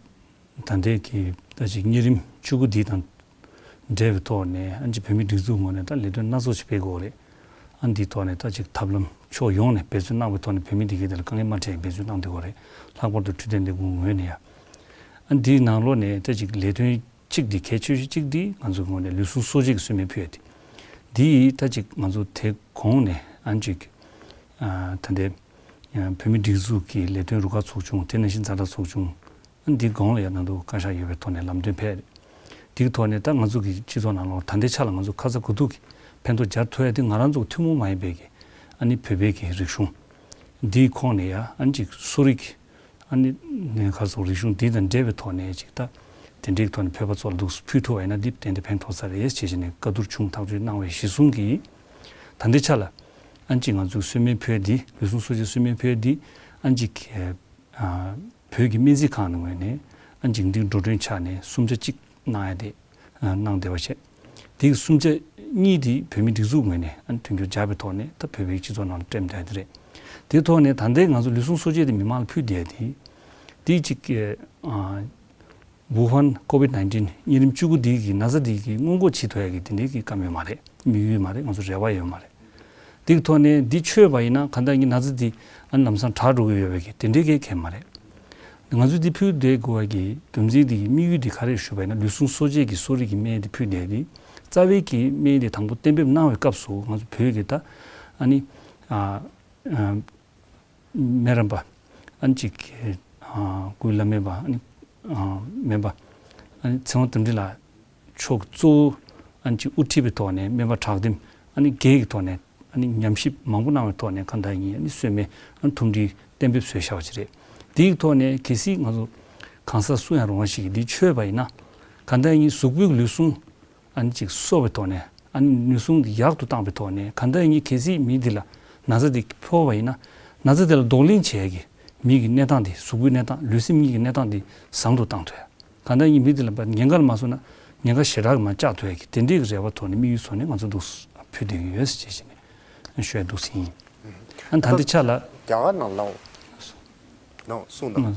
ད་ལྟའི་གི་ད་ཅིག་གཉན་རིམས་བཅུ་དགུ་འདི་དང་འབྲེལ་བའི་ཐོག་ནས་ཨ་ཅིག་བོད་མི་སྒྲིག་འཛུགས་ངོས་ནས་ད་ལས་དོན་སྣ་ཚོགས་ཤིག་སྤེལ་དགོས་རེད། ཨ་འདིའི་ཐོག་ནས་ད་ཅིག་ཐབས་ལམ་ཕྱོགས་ཡོངས་ནས་འབད་བརྩོན་གནང་བའི་ཐོག་ནས་བོད་མི་འདི་གའི་དེ་ལ་དཀའ་ངལ་མ་འཕྲད་འབད་བརྩོན་གནང་བསྡད་དགོས་རེད། ལྷག་པར་དུ་འཕྲོད་བསྟེན་ལས་ཁུངས་ངོས་ནས་ཡ་ཨ་འདིའི་ནང་ལོགས་ནས་ད་ཅིག་ལས་དོན་གཅིག་འདི་གལ་ཆེ་ཤོས་གཅིག་འདི་ང་ཚོ་ངོས་ནས་ལུས་ཟུངས་གསོ་དཔྱད་ཀྱི་གསོལ་སྨན་ཕུལ་ཡ་དེ། འདི་ཡིས་ད་ཅིག་ང་ཚོ་དེ་གོང་ནས་ཨ་ཅིག་ཨ་ད་ལྟའི་ཨ་བོད་མི་སྒྲིག་འཛུགས་ཀྱི་ལས་དོན་རུ་ཁག་ཚོགས་ཆུང་། དེ་ནང་བཞིན་ཛ་དྲག་ཚོགས་ཆུང་། ཨ་འདི་གོང་ལ་ཡང་ནང་དུ་བཀའ་ཤག་ཡོད་པའི་ཐོག་ནས་ལམ་སྟོན་ཕེབས། འདིའི་ཐོག་ནས་ད་ང་ཚོ་གི་སྤྱི་ཚོགས་ནང་ལོགས་ད་ལྟའི་ཆ་ལ་ང་ཚོ་ཁ་ཚ་དགོས་གཏུགས་ཀྱི་ཕན་ཐོགས་སྦྱར་ཐུབ་ཡ་དེ་ང་རང་ཚོ་ཐུན་མོང་མ་ཡིན་པའི་གི་ཨ་ནི་བོད་པའི་གི་རིག་གཞུང་འདིའི་ཁོངས་ནས་ཡ་ཨ་ཅིག་གསོ་རིག་ཨ་ནི་ནས་ག་རེ་ཟེར། རིག་གཞུང་འདི་དང་འབྲེལ་བའི་ཐོག་ནས་ཅིག་ད་དེ་འདྲའི་ཐོག་ནས་བོད་པ་ཚོ་ལ་འདུག་སེ་ཕུལ་ཐུབ་པ་ཡིན་ན་འདི་ཏན་ཏན་ཕན་ཐོགས་ས་རེད་ཅེས་བྱས་ནས་བཀའ་བསྡུར་བྱུང་། ཐག་གཅོད་གནང་བའི་གཞི་བཟུང་གིས་ད་ལྟའི་ཆ་ལ་ཨ་ཅིག་ང་ཚོའི་གསོལ་སྨན་ཕུལ་ཡ་འདི། ལུས་ཟུངས་གསོ་དཔྱད་གསོལ་སྨན་ཕུལ་ཡ་འདི་ཨ་ཅིག་ཨ་བོད་ཀྱི་སྨན་རྩིས་ཁང་ནང་ངོས་ནས་ཨ་ཅིག་འདི་འགྲོ་གྲོན་ཆགས་ནས་སུམ་ཆ་གཅིག་གནང་ཡ་དེ་ཨ་གནང་བསྡད་པ་བྱས། དེའི་སུམ་ཆ་གཉིས་དེ་བོད་མི་སྒྲིག་འཛུགས་ངོས་ནས་ཨ་མཐུན་འགྱུར་སྦྱར་བའི་ཐོག་ནས་ད་བོད་པའི་སྤྱི་ཚོགས་ནང་ལ་སྤྲད་བསྡད་ཡ་དེ་རེད། དེའི་ཐོག་ནས་ད་ལྟའི་ང་ཚོ་ལུས་ཟུངས་གསོ་དཔྱད་དེ་མི་མང་ལ་ཕུལ་བསྡད་ཡ་དེ། དེ་གཅིག་ཨ་ཝུ་ཧན་ཀོ་ཝིད་ནའིན་ཊིན་གཉན་རིམས་བཅུ་དགུ་འདི་གི་ན་ཚ་འདི་གི་སྔོན་འགོག་བྱེད་ཐུབ་ཡ་གི་དེ་འདྲའི་གི་བཀའ་མོལ་མ་རེད། དམིགས་ཡུལ་མ་རེད། ང་ཚོ་རེ་བ་ཡོད་མ་རེད། དེ་གི་ཐོག་ནས་འདི་ཆོད་པ་ཡིན་ན་གང་ལྟར་ངས་ན་ཚ་འདི་ཨ་ལམ་སང་དྲག་འགྲོ་གི་ཡོད་པའི་གི་དེ་འདྲའི་གི་གལ་མ་རེད། ང་ཚོས་འདི་ཕུལ་བསྡད་དགོས་པ་གི་རྒྱུ་མཚན་འདི་གི་དམིགས་ཡུལ་འདི་ག་རེ་ཞུས་པ་ཡིན་ན། ལུས་ཟུངས་གསོ་དཔྱད་ཀྱི་གསོ་རིག་གི་སྨན་འདི་ཕུལ་བསྡད་དེ། རྩ་བའི་གི་སྨན་འདི་དང་པོ་གཏན་འབེབས་གནང་བའི་སྐབས་སུ་ང་ཚོ་བོད་ཀྱི་ད་ཨ་ནི་ཨ་ཨ་སྨན་རམས་པ་ཨ་ནི་གཅིག་གི་ཨ་སྐུའི་བླ་སྨན་པ་ཨ་ནི་ཨ་སྨན་པ་ཨ་ནི་ཚེ་དབང་དོན་འགྲུབ་ལགས་མཆོག་གཙོ་བོ་ཨ་ནི་གཅིག་དབུ་ཁྲིད་པའི་ཐོག་ནས་སྨན་པ་དྲག་འདེམས་ཨ་ནི་སྒེར་གྱི་ཐོག་ནས་ཨ་ནི་ཉམས་ཞིབ་མང་པོ་གནང་བའི་ཐོག་ནས་གང་ལྟར་ཡིན་ཨ་ནི་གསོལ་སྨན་ཨ་ནི་ཐུམ་སྒྲིལ་གཏན་འབེབས་བཟོས་བཞག་པ་ཅིག་རེད། དེའི་ཐོག་ནས་གལ་སྲིད་ང་ཚོ་གང་ཟག་སུ་ཡང་རུང་བ་ཞིག་གིས་འདི་མཆོད་པ་ཡིན་ན། གང་ལྟར་ཡིན་གཟུགས་པོའི་ལུས་ཟུངས་ཨ་ནི་ཅིག་གསོ་བའི་ཐོག་ནས་ཨ་ནི་ལུས་ཟུངས་འདི་ཡག་ཏུ་བཏང་བའི་ཐོག་ནས་གང་ལྟར་ཡིན་གལ་སྲིད་མི་འདི་ལ་ན་ཚ་འདི་ཕོག་པ་ཡིན་ན། ན་ཚ་དེ་ལ་གདོང་ལེན་བྱེད་ཡ་གི་མི་གི་གནས་སྟངས་འདི། གཟུགས་པོའི་གནས་སྟངས། ལུས་སེམས་གཉིས་ཀྱི་གནས་སྟངས་འདི་བཟང་དུ་བཏང་ཐུབ་ཡ། གང་ལྟར་ཡིན་མི་འདི་ལ་ཉེན་ཁ་ལ་མ་སོང་ན་ཉེན་ཁ་ཞེ་དྲག་གི་མ་བཅག་ཐུབ་ཡ་གི་དེ་འདྲའི་གི་རེ་བ་ཐོག་ནས་དམིགས་ཡུལ་བཟུང་ནས་ང་ཚོ་འདུག་ཕུལ་བསྡད་ཀྱི་ཡོད་ཟེར་བྱས་བྱས་ནས་ཞུ་ཡ་འདུག་ཟིན་ཡིན། ཨ་ནི་ད་ལྟའི་ཆ་ལ་རྒྱ་གར་ནང་ལའོ་ནའོ་གསུངས་དང་།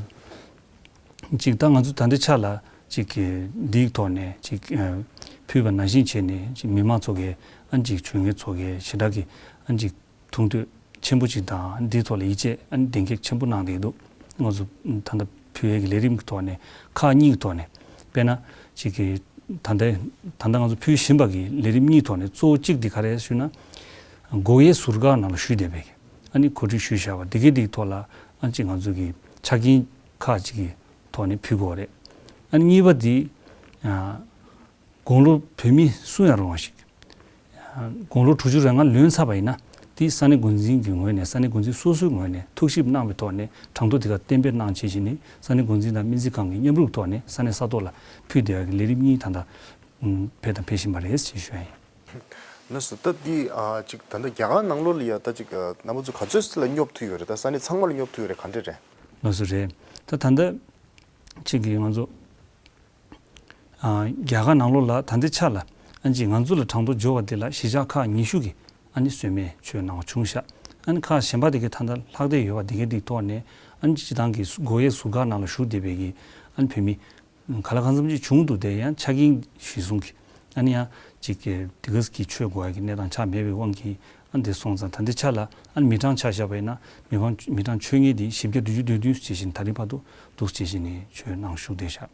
གཅིག་ད་ང་ཚོ་ད་ལྟའི་ཆ་ལ་གཅིག་གི་འདིའི་ཐོག་ནས་གཅིག་ཨ་ཕུལ་བ་ནང་བཞིན་བྱས་ནས་གཅིག་མི་མང་ཚོ་གིས་ཨ་གཅིག་ཇུས་ངན་ཚོ་གིས་ཞེ་དྲག་གི་ཨ་གཅིག་ཐུགས་འདོད་ཆེན་པོ་གཅིག་དང་འདིའི་ཐོག་ལ་ཡིད་ཆེས་ཨ་གདེང་འཁེལ་ཆེན་པོ་གནང་བསྡད་འདུག། ང་ཚོ་ད་ལྟ་ཕུལ་ཡས་ཀྱི་ལས་རིམ་གྱི་ཐོག་ནས་ཁག་གཉིས་ཀྱི་ཐོག་ནས་དཔེར་ན་གཅིག་གི་ད་ལྟ་ད་ལྟ་ང་ཚོ་ཕུལ་བཞིན་པ་གི་ལས་རིམ་གཉིས་ཐོག་ནས་གཙོ་བོ་གཅིག་འདི་ག་རེ་ཞུས་ན། སྒོ་དབྱེ་ཟུར་བཀག་ནང་ལ་ཞུས་བསྡད་པའི་ཨ་ནི་གོ་སྒྲིག་ཞུས་བཞག་པ་འདི་གའི་འདིའི་ཐོག་ལ་ཨ་ནི་གཅིག་ང་ཚོ་གི་ཆ་རྐྱེན་ཁག་ཅིག་གི་ཐོག་ནས་ཕུལ་དགོས་རེད། ཨ་ནི་གཉིས་པ་འདི་ཨ་དགུང་ལོ་བོད་མི་སུ་ཡང་རུང་བ་ཞིག། དགུང་ལོ་དྲུག་ཅུ་རེ་ལྔ་ལོན་ཚར་བ་ཡིན་ན་དེ་ས་གནས་འགོ་འཛིན་གྱི་ངོས་ནས་ས་གནས་འགོ་འཛིན་སོ་སོའི་ངོས་ནས་ཐུགས་ཞིབ་གནང་བའི་ཐོག་ནས་གྲངས་ཐོ་དེ་ག་གཏན་འབེབས་གནང་བྱས་བྱས་ནས་ས་གནས་འགོ་འཛིན་དང་སྨན་རྩིས་ཁང་གི་མཉམ་རུབ་ཐོག་ནས་ས་གནས་ས་ཐོག་ལ་ཕུལ་བསྡད་ཡག་གི་ལས་རིམ་གཉིས་ད་ལྟ་ཕེབས་དང་ཕེབས་བཞིན་པ་རེད་ཅེས་ཞུ་ཡ་ཡིན། ལགས་སོ། ད་འདི་ཨ་ཅིག་ད་ལྟ་རྒྱ་གར་ནང་ལོགས་ལ་ཡ་ད་ཅིག་ཨ་རྣམ་པ་ཚོ་ག་ཚོད་ཙམ་ལ་སྙོབ་ཐུབ་ཡོད་རེད། ད་ས་གནས་ཚང་མ་ལ་སྙོབ་ཐུབ་ཡོད་རེད། ག་འདྲ་རེད། ལགས་སོ་རེད། ད་ད་ལྟ་ཅིག་གི་ང་ཚོ་ཨ་རྒྱ་གར་ནང་ལོགས་ལ་ད་ལྟའི་ཆ་ལ་ཨ་ཅིག་ང་ཚོ་ལ་གྲངས་ཐོ་འབྱོར་བ་དེ་ལ་གཞིས་ཆགས་ཁག་ཉི་ཤུ་གི་ཨ་ནི་གསོལ་སྨན་མཆོད་གནང་བ་བྱུང་ཤག་ཨ་ནི་ཁག་གཞན་པ་དེ་གའི་ད་ལྟ་ལྷག་བསྡད་ཡོད་པ་དེ་གའི་དེའི་ཐོག་ནས་ཨ་ནི་སྤྱི་བཏང་གི་སྒོ་དབྱེ་ཟུར་བཀག་ནང་ལ་བཞུགས་བསྡད་པའི་གི་ཨ་ནི་བོད་མི་ག་ལ་གང་འཚམ་ཅིག་བྱུང་འདུག་དེ་ཡང་ཆ་རྐྱེན་གཞིར་བཟུང་གི་ཨ་ནི་ཡང་ཅིག་གི་དེ་ག་གི་མཆོད་དགོས་ཡ་གི་གནས་སྟངས་ཆགས་མེད་པའི་དབང་གིས་ཨ་ནི་དེ་སོང་ཙང་ད་ལྟའི་ཆ་ལ་ཨ་ནི་མི་གྲངས་ཆ་བཞག་པ་ཡིན་ན་མི་གྲངས་མི་གྲངས་མཆོད་མཁན་དེ་བཞི་བརྒྱ་བདུན་ཅུ་དོན་བདུན་ཅེས་བཞིན་ད་རིང་བར་དུ་འདུག་ཅེས་བཞིན་ནས་མཆོད་གནང་བཞུགས་བསྡད་ཤག་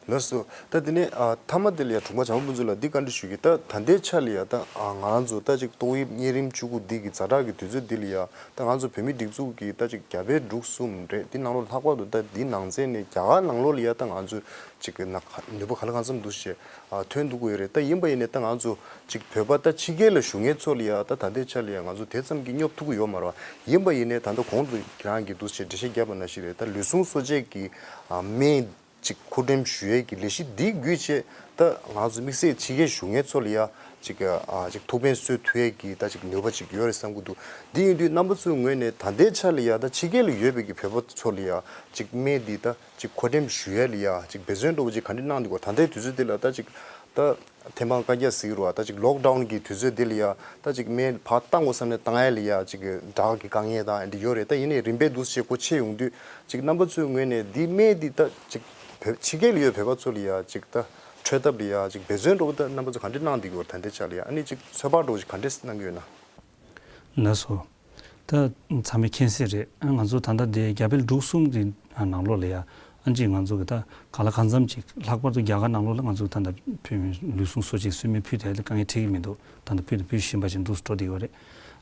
ལགས་སོ། ད་དེ་ནས་ཨ་མཐའ་མ་དེ་ལ་ཡ་དྲུང་པ་བྱམས་པ་ཕུན་ཚོགས་ལགས་འདི་བཀའ་འདྲི་ཞུ་གི། ད་ད་ལྟའི་ཆ་ལ་ཡ་ད་ཨ་ང་རང་ཚོ་ད་ཅིག་ཏོག་དབྱིབས་གཉན་རིམས་བཅུ་དགུ་འདི་གི་ཛ་དྲག་གི་དུས་ཚོད་འདི་ལ་ཡ་ད་ང་ཚོ་བོད་མིའི་སྒྲིག་འཛུགས་ཀྱི་ད་ཅིག་རྒྱ་བལ་འབྲུག་གསུམ་རེད། འདི་ནང་ལོགས་ལྷག་པར་དུ་ད་འདི་ནང་ཚན་ནས་རྒྱ་གར་ནང་ལོགས་ལ་ཡ་ད་ང་ཚོ་ཅིག་ན་ནུས་པ་ག་ལ་གང་འཚམ་འདུག་ཞེས་ཨ་ཐོན་འདུག་གི་ཡོད་རེད། ད་ཡིན་པ་ཡིན་ནས་ད་ང་ཚོ་ཅིག་བོད་པ་ད་ཕྱི་རྒྱལ་ལ་བཞུགས་མཁན་ཚོ་ལ་ཡ་ད་ད་ལྟའི་ཆ་ལ་ཡ་ང་ཚོ་དེ་ཙམ་གྱིས་སྙོབ་ཐུབ་ཀྱི་ཡོད་མ་རེད་བ། ཡིན་པ་ཡིན་ནས་ད་ལྟ་གོང་དུ་ཁྱེད་རང་གིས་འདུག་ཞེས་འགྲེལ་བཤད་བརྒྱབ་པ་ནང་བཞིན་རེད། ད་ལུས་ཟུངས་གསོ་དཔྱད་ཀྱི་ཨ་སྨན་ཅིག་མཁོ་འགྲེམས་ཞུ་ཡས་ཀྱི་ལས་གཞི་འདི་བརྒྱུད་བྱས་ད་ང་ཚོ་དམིགས་བསལ་ཕྱི་རྒྱལ་བཞུགས་མཁན་ཚོ་ལ་ཡ་ཅིག་ཨ་ཅིག་ཐུགས་ཕན་གསོས་ཐུབ་ཡས་ཀྱི་ད་ཅིག་ནུས་པ་ཅིག་ཡོད་རེད་བསམ་གྱི་འདུག་འདི་ཡིན་དུས་རྣམ་པ་ཚོའི་ངོས་ནས་ད་ལྟའི་ཆ་ལ་ཡ་ད་ཕྱི་རྒྱལ་ལ་ཡོད་པའི་གི་བོད་པ་ཚོ་ལ་ཡ་ཅིག་སྨན་འདི་ད་ཅིག་མཁོ་འགྲེམས་ཞུ་ཡས་ལ་ཡ་ཅིག་འབད་བརྩོན་འདྲ་བོ་ཅིག་ག་འདྲ་གནང་འདུག་གོ། ད་ལྟའི་དུས་ཚོད་འདི་ལ་ད་ཅིག་ད་ཐེམ་སྤང་བཀའ་རྒྱ་ཟེར་གྱི་རེད་བ། ད་ཅིག་ལོག་ཌའུན་གྱི་དུས་ཚོད་འདི་ལ་ཡ་ད་ཅིག་སྨན་ཕར་བཏང་དགོས་བསམ་ནས་བཏང་ཡས་ལ་ཡ་ཅིག་ཌག་གི་དཀའ་ངལ་དང་འདི་ཡོད་རེད། ད་ཡིན་ནའི་རིམ་པས་འདུག་སེ་སྒོ་ཕྱེ་ཡོང་དུས་ཅིག་རྣམ་པ་ཚོའི་ངོས་ནས་འདི་སྨན་འདི་ད་ཅིག་བོད་ཕྱི་རྒྱལ་ལ་ཡོད་བོད་པ་ཚོ་ལ་ཡ་ཅིག་ད་འཕྲོད་ཐབས་ལ་ཡ་ཅིག་འབད་བརྩོན་འདྲ་བོ་ད་རྣམ་པ་ཚོ་ག་འདྲ་གནང་བསྡད་ཀྱི་ཡོད་རེད། ད་ལྟའི་ཆ་ལ་ཡ་ཨ་ནི་ཅིག་ཚོད་དཔག་འདྲ་བོ་ཅིག་ག་འདྲ་གནང་གི་ཡོད་ན། ལགས་སོ། ད་ཚང་མས་མཁྱེན་གསལ་རེད། ཨ་ང་ཚོ་ད་ལྟ་འདི་རྒྱ་བལ་འབྲུག་གསུམ་གྱི་ནང་ལོགས་ལ་ཡ་ཨ་ཅིག་ང་ཚོ་གི་ད་གང་ལ་གང་འཚམ་ཅིག་ལྷག་པར་དུ་རྒྱ་གར་ནང་ལོགས་ལ་ང་ཚོ་ད་ལྟ་བོད་མི་ལུས་ཟུངས་གསོ་དཔྱད་གསོལ་སྨན་ཕུལ་བསྡད་ཡ་དེ་དཀའ་ངལ་འཕྲད་ཀྱི་མི་འདུག་ད་ལྟ་ཕུལ་དང་ཕུལ་བཞིན་པ་ཅིག་འདུག་སེ་འགྲོ་བསྡད་ཡོད་རེད།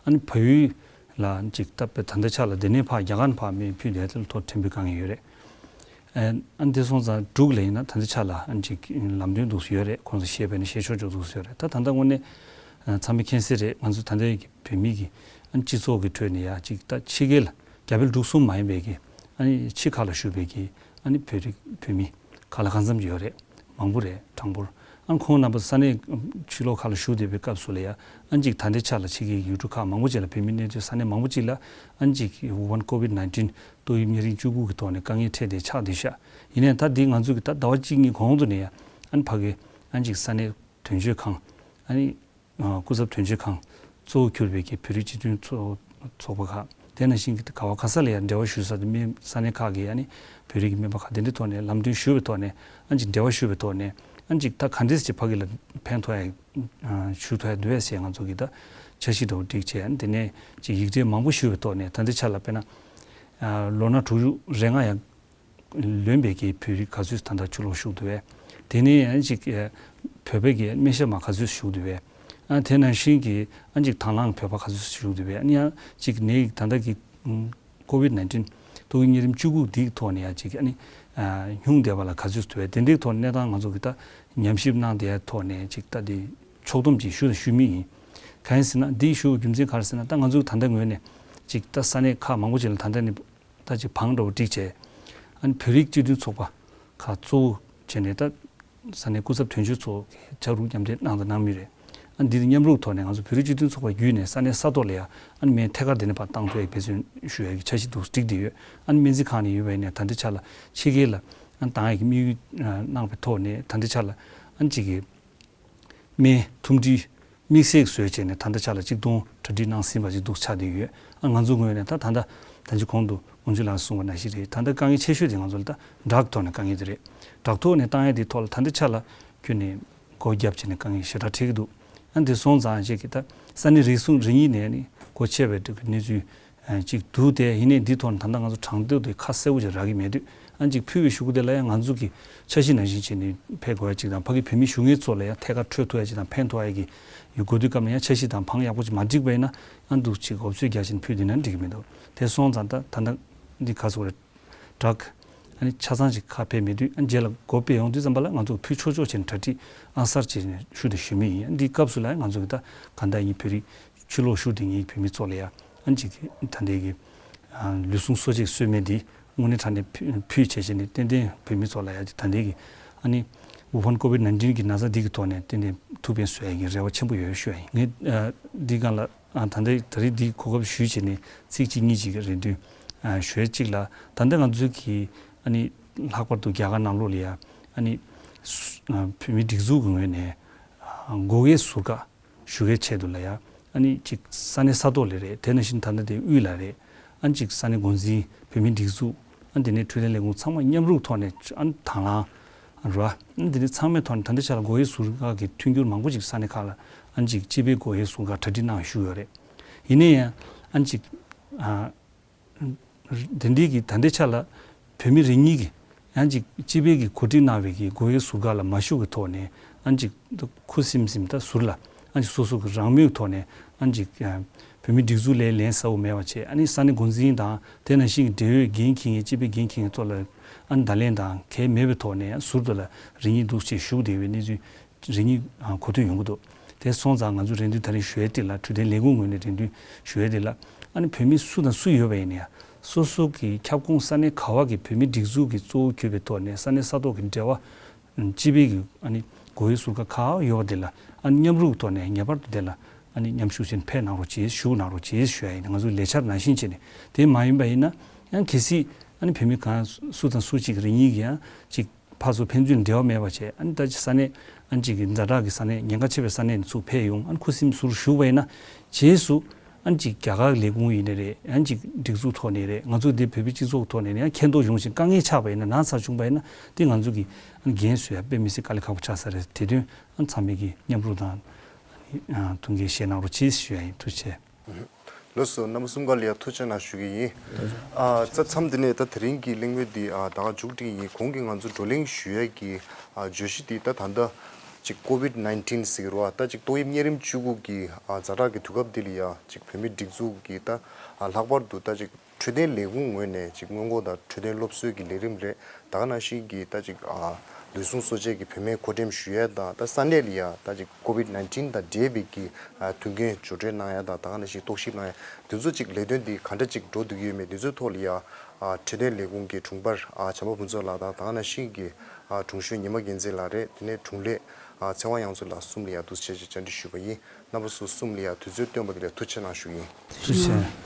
ཨ་ནི་བལ་ཡུལ་ལ་ཅིག་ད་ད་ལྟའི་ཆ་ལ་འདི་ནས་ཕར་རྒྱ་གར་ནས་ཕར་སྨན་ཕུལ་བསྡད་ཡ་དེ་ལ་ཐོག་ཕྲན་བུ་དཀའ་ངལ་ཡོད་རེད། ཨ་ནི་དེ་སོང་ཙང་འབྲུག་ལ་ཡིན་ན་ད་ལྟའི་ཆ་ལ་ཨ་ནི་ཅིག་ལམ་སྟོན་འདུག་སེ་ཡོད་རེད། ཁོང་ཚོ་བཤད་པ་ཡིན་ན་བཤད་ཆོག་ཆོག་འདུག་སེ་ཡོད་རེད། ད་ད་ལྟ་དངོས་གནས་ཨ་ཚང་མས་མཁྱེན་གསལ་རེད། ང་ཚོ་ད་ལྟའི་བོད་མི་གི་ཨ་ནི་སྤྱི་ཚོགས་ཀྱི་ཁྲོད་ནས་ཡ་ཅིག་ད་ཕྱི་རྒྱལ་རྒྱ་བལ་འབྲུག་གསུམ་མ་ཡིན་པའི་གི་ཨ་ནི་ཕྱི་ཁ་ལ་བཞུགས་པའི་གི་ཨ་ནི་བོད་རིགས་བོད་མི་ག་ལ་གང་འཚམ་ཅིག་ཡོད་རེད། མང་པོ་རེད། གྲངས་འབོར། ཨ་ནི་ཁོང་རྣམ་པ་ས་གནས་ཕྱི་ལོགས་ཁག་ལ་བཞུགས་བསྡད་པའི་སྐབས་སུ་ལ་ཡ་ཨ་ནི་ཅིག་ད་ལྟའི་ཆ་ལ་ཕྱི་རྒྱལ་ཡུལ་གྲུ་ཁག་མང་པོ་ཅིག་ལ་བོད་མི་གནས་སྡོད་ས་གནས་མང་པོ་ཅིག་ལ་ཨ་ནི་ཅིག་ཝུ་ཧན་ཀོ་ཝིད་ནའིན་ཊིན་ཏོག་དབྱིབས་གཉན་རིམས་བཅུ་དགུ་གི་ཐོག་ནས་དཀའ་ངལ་འཕྲད་བསྡད་ཆགས་བསྡད་ཤག་ཡིན་ནའི་ད་འདི་ང་ཚོ་གི་ད་ཟླ་བ་གཅིག་གཉིས་གོང་དུ་ནས་ཡ་ཨ་ནི་ཕ་གི་ཨ་ནི་ཅིག་ས་གནས་དོན་གཅོད་ཁང་ཨ་ནི་ཨ་སྐུ་ཚབ་དོན་གཅོད་ཁང་གཙོ་བོ་གྱུར་པའི་གི་བོད་རིགས་སྤྱི་མཐུན་ཚོགས་ཚོགས་པ་ཁག་དེ་ནང་བཞིན་གྱི་ག་བ་ག་ས་ལ་ཡང་འབྲེལ་བ་ཞུ་ས་དེ་སྨན་ས་གནས་ཁག་གི་ཨ་ནི་བོད་རིགས་ཀྱི་སྨན་པ་ཁག་དེ་འདྲའི་ཐོག་ནས་ལམ་སྟོན་ཞུ་བའི་ཐོག་ནས་ཨ་ནི་ཅིག་འབྲེལ་བ་ཞུ་བའི་ཐོག་ནས་ཨ་ནི་ཅིག་ད་ག་འདྲས་ཅིག་ཕ་གི་ལ་ཕན་ཐོགས་ཡ་ཞུ་ཐུབ་ཡ་འདུག་བས་ཞེས་ང་ཚོ་གི་ད་འཆར་གཞི་འདྲ་བོ་བསྒྲིགས་བྱས་ཨ་ནི་དེ་ནས་ཅིག་ཡིག་འབྲེལ་མང་པོ་ཞུ་བའི་ཐོག་ནས་ད་ལྟའི་ཆ་ལ་དཔེར་ན་ལོ་ན་དྲུག་ཅུ་རེ་ལྔ་ཡང་ལོན་པའི་གི་བོད་རིགས་ག་ཚོད་ད་ལྟ་ཕྱི་ལོགས་བཞུགས་འདུག་བས། དེ་ནས་ཡང་ཅིག་བོད་པའི་གི་སྨན་ཞབས་མ་ག་ཚོད་བཞུགས་འདུག་བས། ཨ་དེ་ནང་བཞིན་གྱི་ཨ་ཅིག་དང་བླངས་བོད་པ་ག་ཚོད་བཞུགས་འདུག་བས། ཨ་ནི་ཡང་ཅིག་ནད་ད་ལྟ་གི་ཀོ་ཝིད་ནའིན་ཊིན་ཏོག་དབྱིབས་གཉན་རིམས་བཅུ་དགུ་འདིའི་ཐོག་ནས་ཡང་ཅིག་ཨ་ནི་ཉུང་བསྡད་པ་ལ་ག་ཚོད་འདུག་བས། དེ་འདྲའི་ཐོག་གནས་སྟངས་ང་ཚོ་གི་ད་ཉམས་ཞིབ་གནང་བསྡད་ཐོག་ནས་ཅིག་ད་དེ་ཕྱོགས་བསྡོམས་ཅིག་ཞུ་དང་ཞུ་མུས་ཡིན། གང་ཡིན་ཟེར་ན་འདི་ཞུ་རྒྱུ་མཚན་ག་རེ་ཟེར་ན་ད་ང་ཚོ་ད་ལྟ་ངོས་ནས་ཅིག་ད་ས་གནས་ཁག་མང་པོ་ཅིག་ལ་ད་ལྟ་ནས་ད་ཅིག་བང་འདྲ་བོ་བསྒྲིགས་བྱས། ཨ་ནི་བོད་རིགས་སྤྱི་མཐུན་ཚོགས་པ་ཁག་གཙོ་བོ་བྱས་ནས་ད་ས་གནས་སྐུ་ཚབ་དོན་གཅོད་ཚོ་གིས་ཕྱག་རོགས་མཉམ་འབྲེལ་གནང་དང་གནང་མུས་རེད། ཨ་ནི་འདི་དང་མཉམ་རུབ་ཐོག་ནས་ང་ཚོ་བོད་རིགས་སྤྱི་མཐུན་ཚོགས་པ་བརྒྱུད་ནས་ས་གནས་ས་ཐོག་ལ་ཡ་ཨ་ནི་སྨན་ཐད་ཀར་དེ་ནས་ཕར་བཏང་ཐུབ་ཡ་འབད་བརྩོན་ཞུ་ཡ་གི་འཆར་གཞི་འདུག་བསྒྲིགས་བསྡད་ཡོད། ཨ་ནི་སྨན་རྩིས་ཁང་ནས་ཡོད་པ་ཡིན་ནའི་ད་ལྟའི་ཆ་ལ་ཕྱི་རྒྱལ་ལ་ཨ་ནི་བཏང་ཡ་གི་དམིགས་ཡུལ་གནང་བའི་ཐོག་ནས་ད་ལྟའི་ཆ་ལ་ཨ་ནི་གཅིག་གི་སྨན་ཐུམ་སྒྲིལ་དམིགས་བསལ་བཟོས་བྱས་ནས་ད་ལྟ་ཆ་ལ་གཅིག་སྟོང་གྲ་སྒྲིག་གནང་ཟིན་པ་ཅིག་འདུག་ཆགས་བསྡད་ཡོད། ཨ་ང་ཚོ་ངོས་ནས་ད་ད་ལྟ་ད་ཅི་གོང་དུ་དབང་ཕྱུག་ལགས་གསུངས་པ་ནང་བཞིན་རེད། ད་ལྟ་དཀའ་ངལ་ཆེ་ཤོས་དེ་ང་ཚོ་ལ་ད་ཌག་ཐོག་ནས་དཀའ་ངལ་དེ་རེད། ཌག་ཐོག་ནས་བཏང་ཡ་དེ་ཐོག་ལ་ད་ལྟ་ཆ་ལ་ཁྱོན་ནས་སྒོ་བརྒྱབ་བྱས་ནས་དཀའ་ངལ་ཞེ་དྲག་འཕྲད་ཀྱི་འདུག་ཨ་འདི་སོང་ཙང་ཅིག་གི་ད་ས་གནས་རེ་ཟུང་རེ་གཉིས་ནས་ནི་སྒོ་ཕྱེ་བའི་གནས་ཚུལ་ཅིག་འདུག་སྟེ། ཡིན་ནའི་འདི་ཐོག་ནས་ད་ལྟ་ང་ཚོ་གྲངས་ཐོ་དེ་ཁ་གསལ་པོ་ཅིག་རག་གི་མེད་དུས་ཨ་ཅིག་ཕུལ་བའི་གཞུག་གུ་དེ་ལ་ཡང་ང་ཚོ་གི་འཆར་གཞི་ནང་བཞིན་བྱས་ནས་ཕེབས་དགོས་ཡ་ཅིག་དང་ཕ་གི་བོད་མི་བཞུགས་མཁན་ཚོ་ལ་ཡང་ཐད་ཀར་འཕྲོད་ཐུབ་ཡ་ཅིག་དང་ཕན་ཐོགས་ཡ་གི་ཡོད་དགོས་དུས་སྐབས་ནས་ཡང་འཆར་གཞི་དང་བང་ཡག་པོ་ཅིག་མ་བསྒྲིགས་པ་ཡིན་ན་ཨ་འདུག་ཅིག་འུབ་ཚོད་རྒྱག་བཞིན་ཕུལ་བསྡད་ན་འགྲིག་གི་མི་འདུག་དེ་སོང་ཙང་ད་ད་ལྟ་འདི་ག་ཟེར་དགོས་རེད། ཌག་ཨ་ནི་ཆ་ཚང་ཞིག་ཁ་ཕེབས་མེད་དུས་ཨ་ནི་རྗེས་ལ་སྒོ་ཕྱེ་ཡོང་དུས་ཙམ་པ་ལ་ང་ཚོ་ཕུལ་ཆོག་ཆོག་བྱས་ནས་གྲ་སྒྲིག་ཨ་གསར་བྱས་ནས་ཞུ་དང་ཞུ་མུས་ཡིན། འདིའི་སྐབས་སུ་ལ་ང་ཚོ་གི་ད་ག་འདྲ་ཡིན་བོད་རིགས་ཕྱི་ལོགས་བཞུགས་བསྡད་མཁན་བོད་མི་ཚོ་ལ་ཡ་ཨ་ནི་ཅིག་གི་ད་ལྟའི་གི་ལུས་ཟུངས་གསོ་དཔྱད་གསོལ་སྨན་འདི་དངོས་གནས་དྲང་གནས་ཕུལ་ཕུལ་བྱས་བྱས་ནས་ཏན་ཏན་བོད་མི་ཚོ་ལ་ཡ་ད་ལྟའི་གི་ཨ་ནི་ དབུ་འཕང་ཀོ་བིད་ནན་ཏིན་གྱི་ན་ཚ་འདི་གི་ཐོག་ནས་ཏན་ཏན་ཐུགས་ཕན་གསོས་ཡ་གི་རེ་བ་ཆེན་པོ་ཡོད་ཞུ་ཡ་ཡིན། ངས་ཨ་འདི་སྒང་ལ་ཨ་ད་ལྟ་ད་རེས་འདི་གོ་སྐབས་ཞུས་བྱས་ནས་ཚིག་གཅིག་གཉིས་ཅིག་གི་རེ་འདུན་ཨ་ཞུ་ཡ་གཅིག་ལ། ད་ལྟ་ང་ཚོའི་གི་ཨ་ནི་ལྷག་པར་དུ་རྒྱ་གར་ནང་ལོགས་ལ་ཡ་ཨ་ནི་སུ་ཨ་བོད་མིའི་སྒྲིག་འཛུགས་ཀྱི་ངོས་ནས་ཨ་སྒོ་ཁའི་ཟུར་བཀག་ཞུ་གའི་ཆེད་དུ་ལ་ཡ་ཨ་ནི་ཅིག་ས་གནས་ས་ཐོག་ལ་རེད། དེ་ནང་བཞིན་ད་ལྟ་དེ་དབུས་ལ་རེད། ཨ་ནི་ཅིག་ས་གནས་འགོ་འཛིན་བོད་མིའི་སྒྲིག་འཛུགས་ཨ་ནི་དེ་ནས་འཕྲོད་བསྟེན་ལས་ཁུངས་ཚང་མ་མཉམ་རུབ་ཐོག་ནས་ཨ་ནི་དང་བླངས་ར་ཨ་ནི་དེ་ནས་ཚང་མའི་ཐོག་ནས་ད་ལྟའི་ཆ་ལ་སྒོ་དབྱེ་ཟུར་བཀག་གི་མཐུན་འགྱུར་མང་པོ་ཅིག་ས་གནས་ཁག་ལ་ཨ་ནི་ཅིག་སྤྱི་པའི་སྒོ་དབྱེ་ཟུར་བཀག་གྲ་སྒྲིག་གནང་བཞུགས་ཡོད་རེད། ཡིན་ན་ཡང་ཨ་ནི་ཅིག་ཨ། དེ་འདྲའི་གི་ད་ལྟའི་ཆ་ལ་བོད་མི་རེ་གཉིས་ཀྱིས་ཡང་ཅིག་སྤྱི་པའི་གི་གོ་སྒྲིག་གནང་བའི་གི་སྒོ་དབྱེ་ཟུར་བཀག་ལ་མ་ཞུགས་ཀྱི་ཐོག་ནས་ཨ་ཅིག་ཁུ་སིམ་སིམ་ད་ཟུར་ལ་ཨ་ཅིག་སོ་སོ་གི་རང་མོས་ཐོག་ནས་ཨ་ཅིག་བོད་མི་སྒྲིག་འཛུགས་ལ་ལན་ཟབ་པོ་མེད་པ་བྱས། ཨ་ནི་ས་གནས་འགོ་འཛིན་དང་དེ་ནང་བཞིན་གྱི་འབྲེལ་ཡོད་འགན་འཁྱེར་མཁན་སྤྱི་པའི་འགན་འཁྱེར་མཁན་ཚོ་ལ་ཨ་ནི་བརྡ་ལན་དང་གལ་མེད་པའི་ཐོག་ནས་ཟུར་དུ་ལ་རེ་གཉིས་འདུག་ཅེས་ཞུ་བསྡད་པའི་གནས་ཚུལ། རེ་གཉིས་གོ་ཐོས་ཡོང་གི་འདུག་དེ་སོང་ཙང་ང་ཚོ་རེ་འདུན་ད་རེས་ཞུ་ཡས་དེ་ལ་འཕྲོད་བསྟེན་ལས་ཁུངས་ངོས་ནས་རེ་འདུན་ཞུ་ཡས་དེ་ལ་ཨ་ནི་བོད་མི་སུ་དང་སུ་ཡོད་པ་ཡིན་ན་ཡང་སོ་སོ་གི་ཁྱབ་ཁོངས་ས་གནས་ག་བ་གི་བོད་མི་སྒྲིག་འཛུགས་ཀྱི་གཙོ་བོ་གྱུར་པའི་ཐོག་ནས་ས་གནས་ས་ཐོག་གི་འབྲེལ་བ་སྤྱི་པའི་གི་ཨ་ནི་སྒོ་དབྱེ་ཟུར་བཀག་ག་བ་ཡོད་པ་དེ་ལ་ཨ་ནི་མཉམ་རུབ་ཐོག་ནས་ངེས་པར་དུ་དེ་ལ་ཨ་ནི་མཉམ་ཞུགས་བྱས་ནས་ཕེབས་གནང་རོགས་བྱེད་ཞུ་གནང་རོགས་བྱེད་ཞུ་ཡ་ཡིན། ང་ཚོའི་ལས་འཆར་ནང་བཞིན་བྱས་ནས། དེ་མ་ཡིན་པ་ཡིན་ན་ཡང་གལ་སྲིད་ཨ་ནི་བོད་མི་གང་སུ་དང་སུ་གཅིག་རེ་གཉིས་ཀྱིས་ཡང་གཅིག་ཕར་ཚུར་ཕན་ཚུན་འབྲེལ་བ་མེད་པ་བྱས། ཨ་ནི་ད་ཅི་ས་གནས་ཨ་ནི་ཅིག་གི་ཛ་དྲག་གི་ས་གནས་ཉེན་ཁ་ཆེ་བའི་ས་གནས་ནས་ཚུར་ཕེབས་ཡོང་། ཨ་ནི་ཁུ་སིམ་ཟུར་བཞུགས་པ་ཡིན་ན་རྗེས་སུ་ཨ་ནི་ཅིག་རྒྱ་གར་ལས་ཁུངས་ཡིན་ནའི་རེད། ཨ་ནི་ཅིག་སྒྲིག་འཛུགས་ཐོག་ནས་རེད། ང་ཚོ་འདི་བོད་པའི་སྤྱི་ཚོགས་ཐོག་ནས་ཡང་མཁྱེན་རྟོགས་ཡོང་ཞིང་དཀའ་ངལ་ཆགས་པ་ཡིན་ན་ན་ཚ་བྱུང་པ་ཡིན་ན་དེ་ང་ཚོ་གི་ཨ་ནི་འགན་བཟོ་ཡ་དཔེ་མི་སྲིད་དཀའ་ལས་ཁག་པོ་ཆགས་ས་རེད། དེ་དོན་ཨ་ནི་ཚང་མས་ཀྱི་མཉམ་རུབ་དང་ཨ་ནི་ཐུགས་འགན་བཞེས་གནང་རོགས་གྱིས་ཞུ་ཡ་ཡིན། ཐུགས་རྗེ་ཆེ། ལགས་སོ། རྣམ་པ་གསུམ་ཀ་ལ་ཡང་ཐུགས་རྗེ་གནང་ཞུ་གི་ཡིན། ཨ་ས་མཚམས་འདི་ནས་ད་དེ་རིང་གི་གླེང་མོལ་འདི་ཨ་ད་ག་མཇུག་སྒྲིལ་ཡིན། གོང་གི་ང་ཚོ་བགྲོ་གླེང་ཞུ་ཡས་ཀྱི་ཨ་བརྗོད་གཞི་འདི་ད་ད་ལྟ་ཅིག་ཀོ་བིད་ནའིན་ཊིན་ཟེར་གི་རེད་བ། ད་ཅིག་ཏོག་དབྱིབས་གཉན་རིམས་བཅུ་དགུ་གི་ཨ་ཛ་དྲག་གི་དུས་སྐབས་འདི་ལ་ཡ་ཅིག་བོད་མི་སྒྲིག་འཛུགས་ཀྱི་ད་ཨ་ལྷག་པར་དུ་ད་ཅིག་འཕྲོད་བསྟེན་ལས་ཁུངས་ངོས་ནས་ཅིག་སྔོན་འགོག་དང་འཕྲོད་བསྟེན་སློབ་གསོའི་གི་ལས་རིམ་རེད། ད་ག་ནང་བཞིན་གྱི་ད་ཅིག་ཨ་ལུས་ཟུངས་གསོ་དཔྱད་ཀྱི་བོད་སྨན་མཁོ་འགྲེམས་ཞུ་ཡས་དང་། ད་ས་གནས་ལ་ཡ་ད་ཅིག་ཀོ་བིད་ནའིན་ཊིན་དང་འབྲེལ་བའི་གི་ཨ་མཐུན་རྐྱེན་སྦྱོར་སྤྲོད་གནང་ཡས་དང་། ད་ག་ནང་བཞིན་རྟོག་ཞིབ་གནང་ཡས་དེ་ཚོ་ཅིག་ལས་དོན་འདི་ག་འདྲ་ཅིག་འགྲོ་བསྡད་ཀྱི་ཡོད་མེད་དེ་ཚོའི་ཐོག་ལ་ཡ་ཨ་འཕྲོད་བསྟེན་ལས་ཁུངས་ཀྱི་དྲུང་འཕར་ཨ་བྱམས་པ་ཕུན་ཚོགས་ལགས་དང་། ད་ག་ནང་བཞིན་གྱི་ཨ་དྲུང་གཞོན་ཉི་མ་རྒྱལ་མཚན་ལགས་རེད། དེ་ནས་དྲུང་ལས་ཨ་ཚེ་དབང་དབྱངས་མཚོ་ལགས་གསུམ་ལ་ཡ་འདུག་སེ་བྱས་བཅར་འདྲི་ཞུས་པ་ཡིན། རྣམ་པ་ཚོ་གསུམ་ལ་ཡ་དུས་ཚོད་བཏོན་པ་དེ་ལ་ཐུགས་རྗེ་གནང་ཞུ་གི་ཡིན། ཐུགས་རྗེ་ཆེ།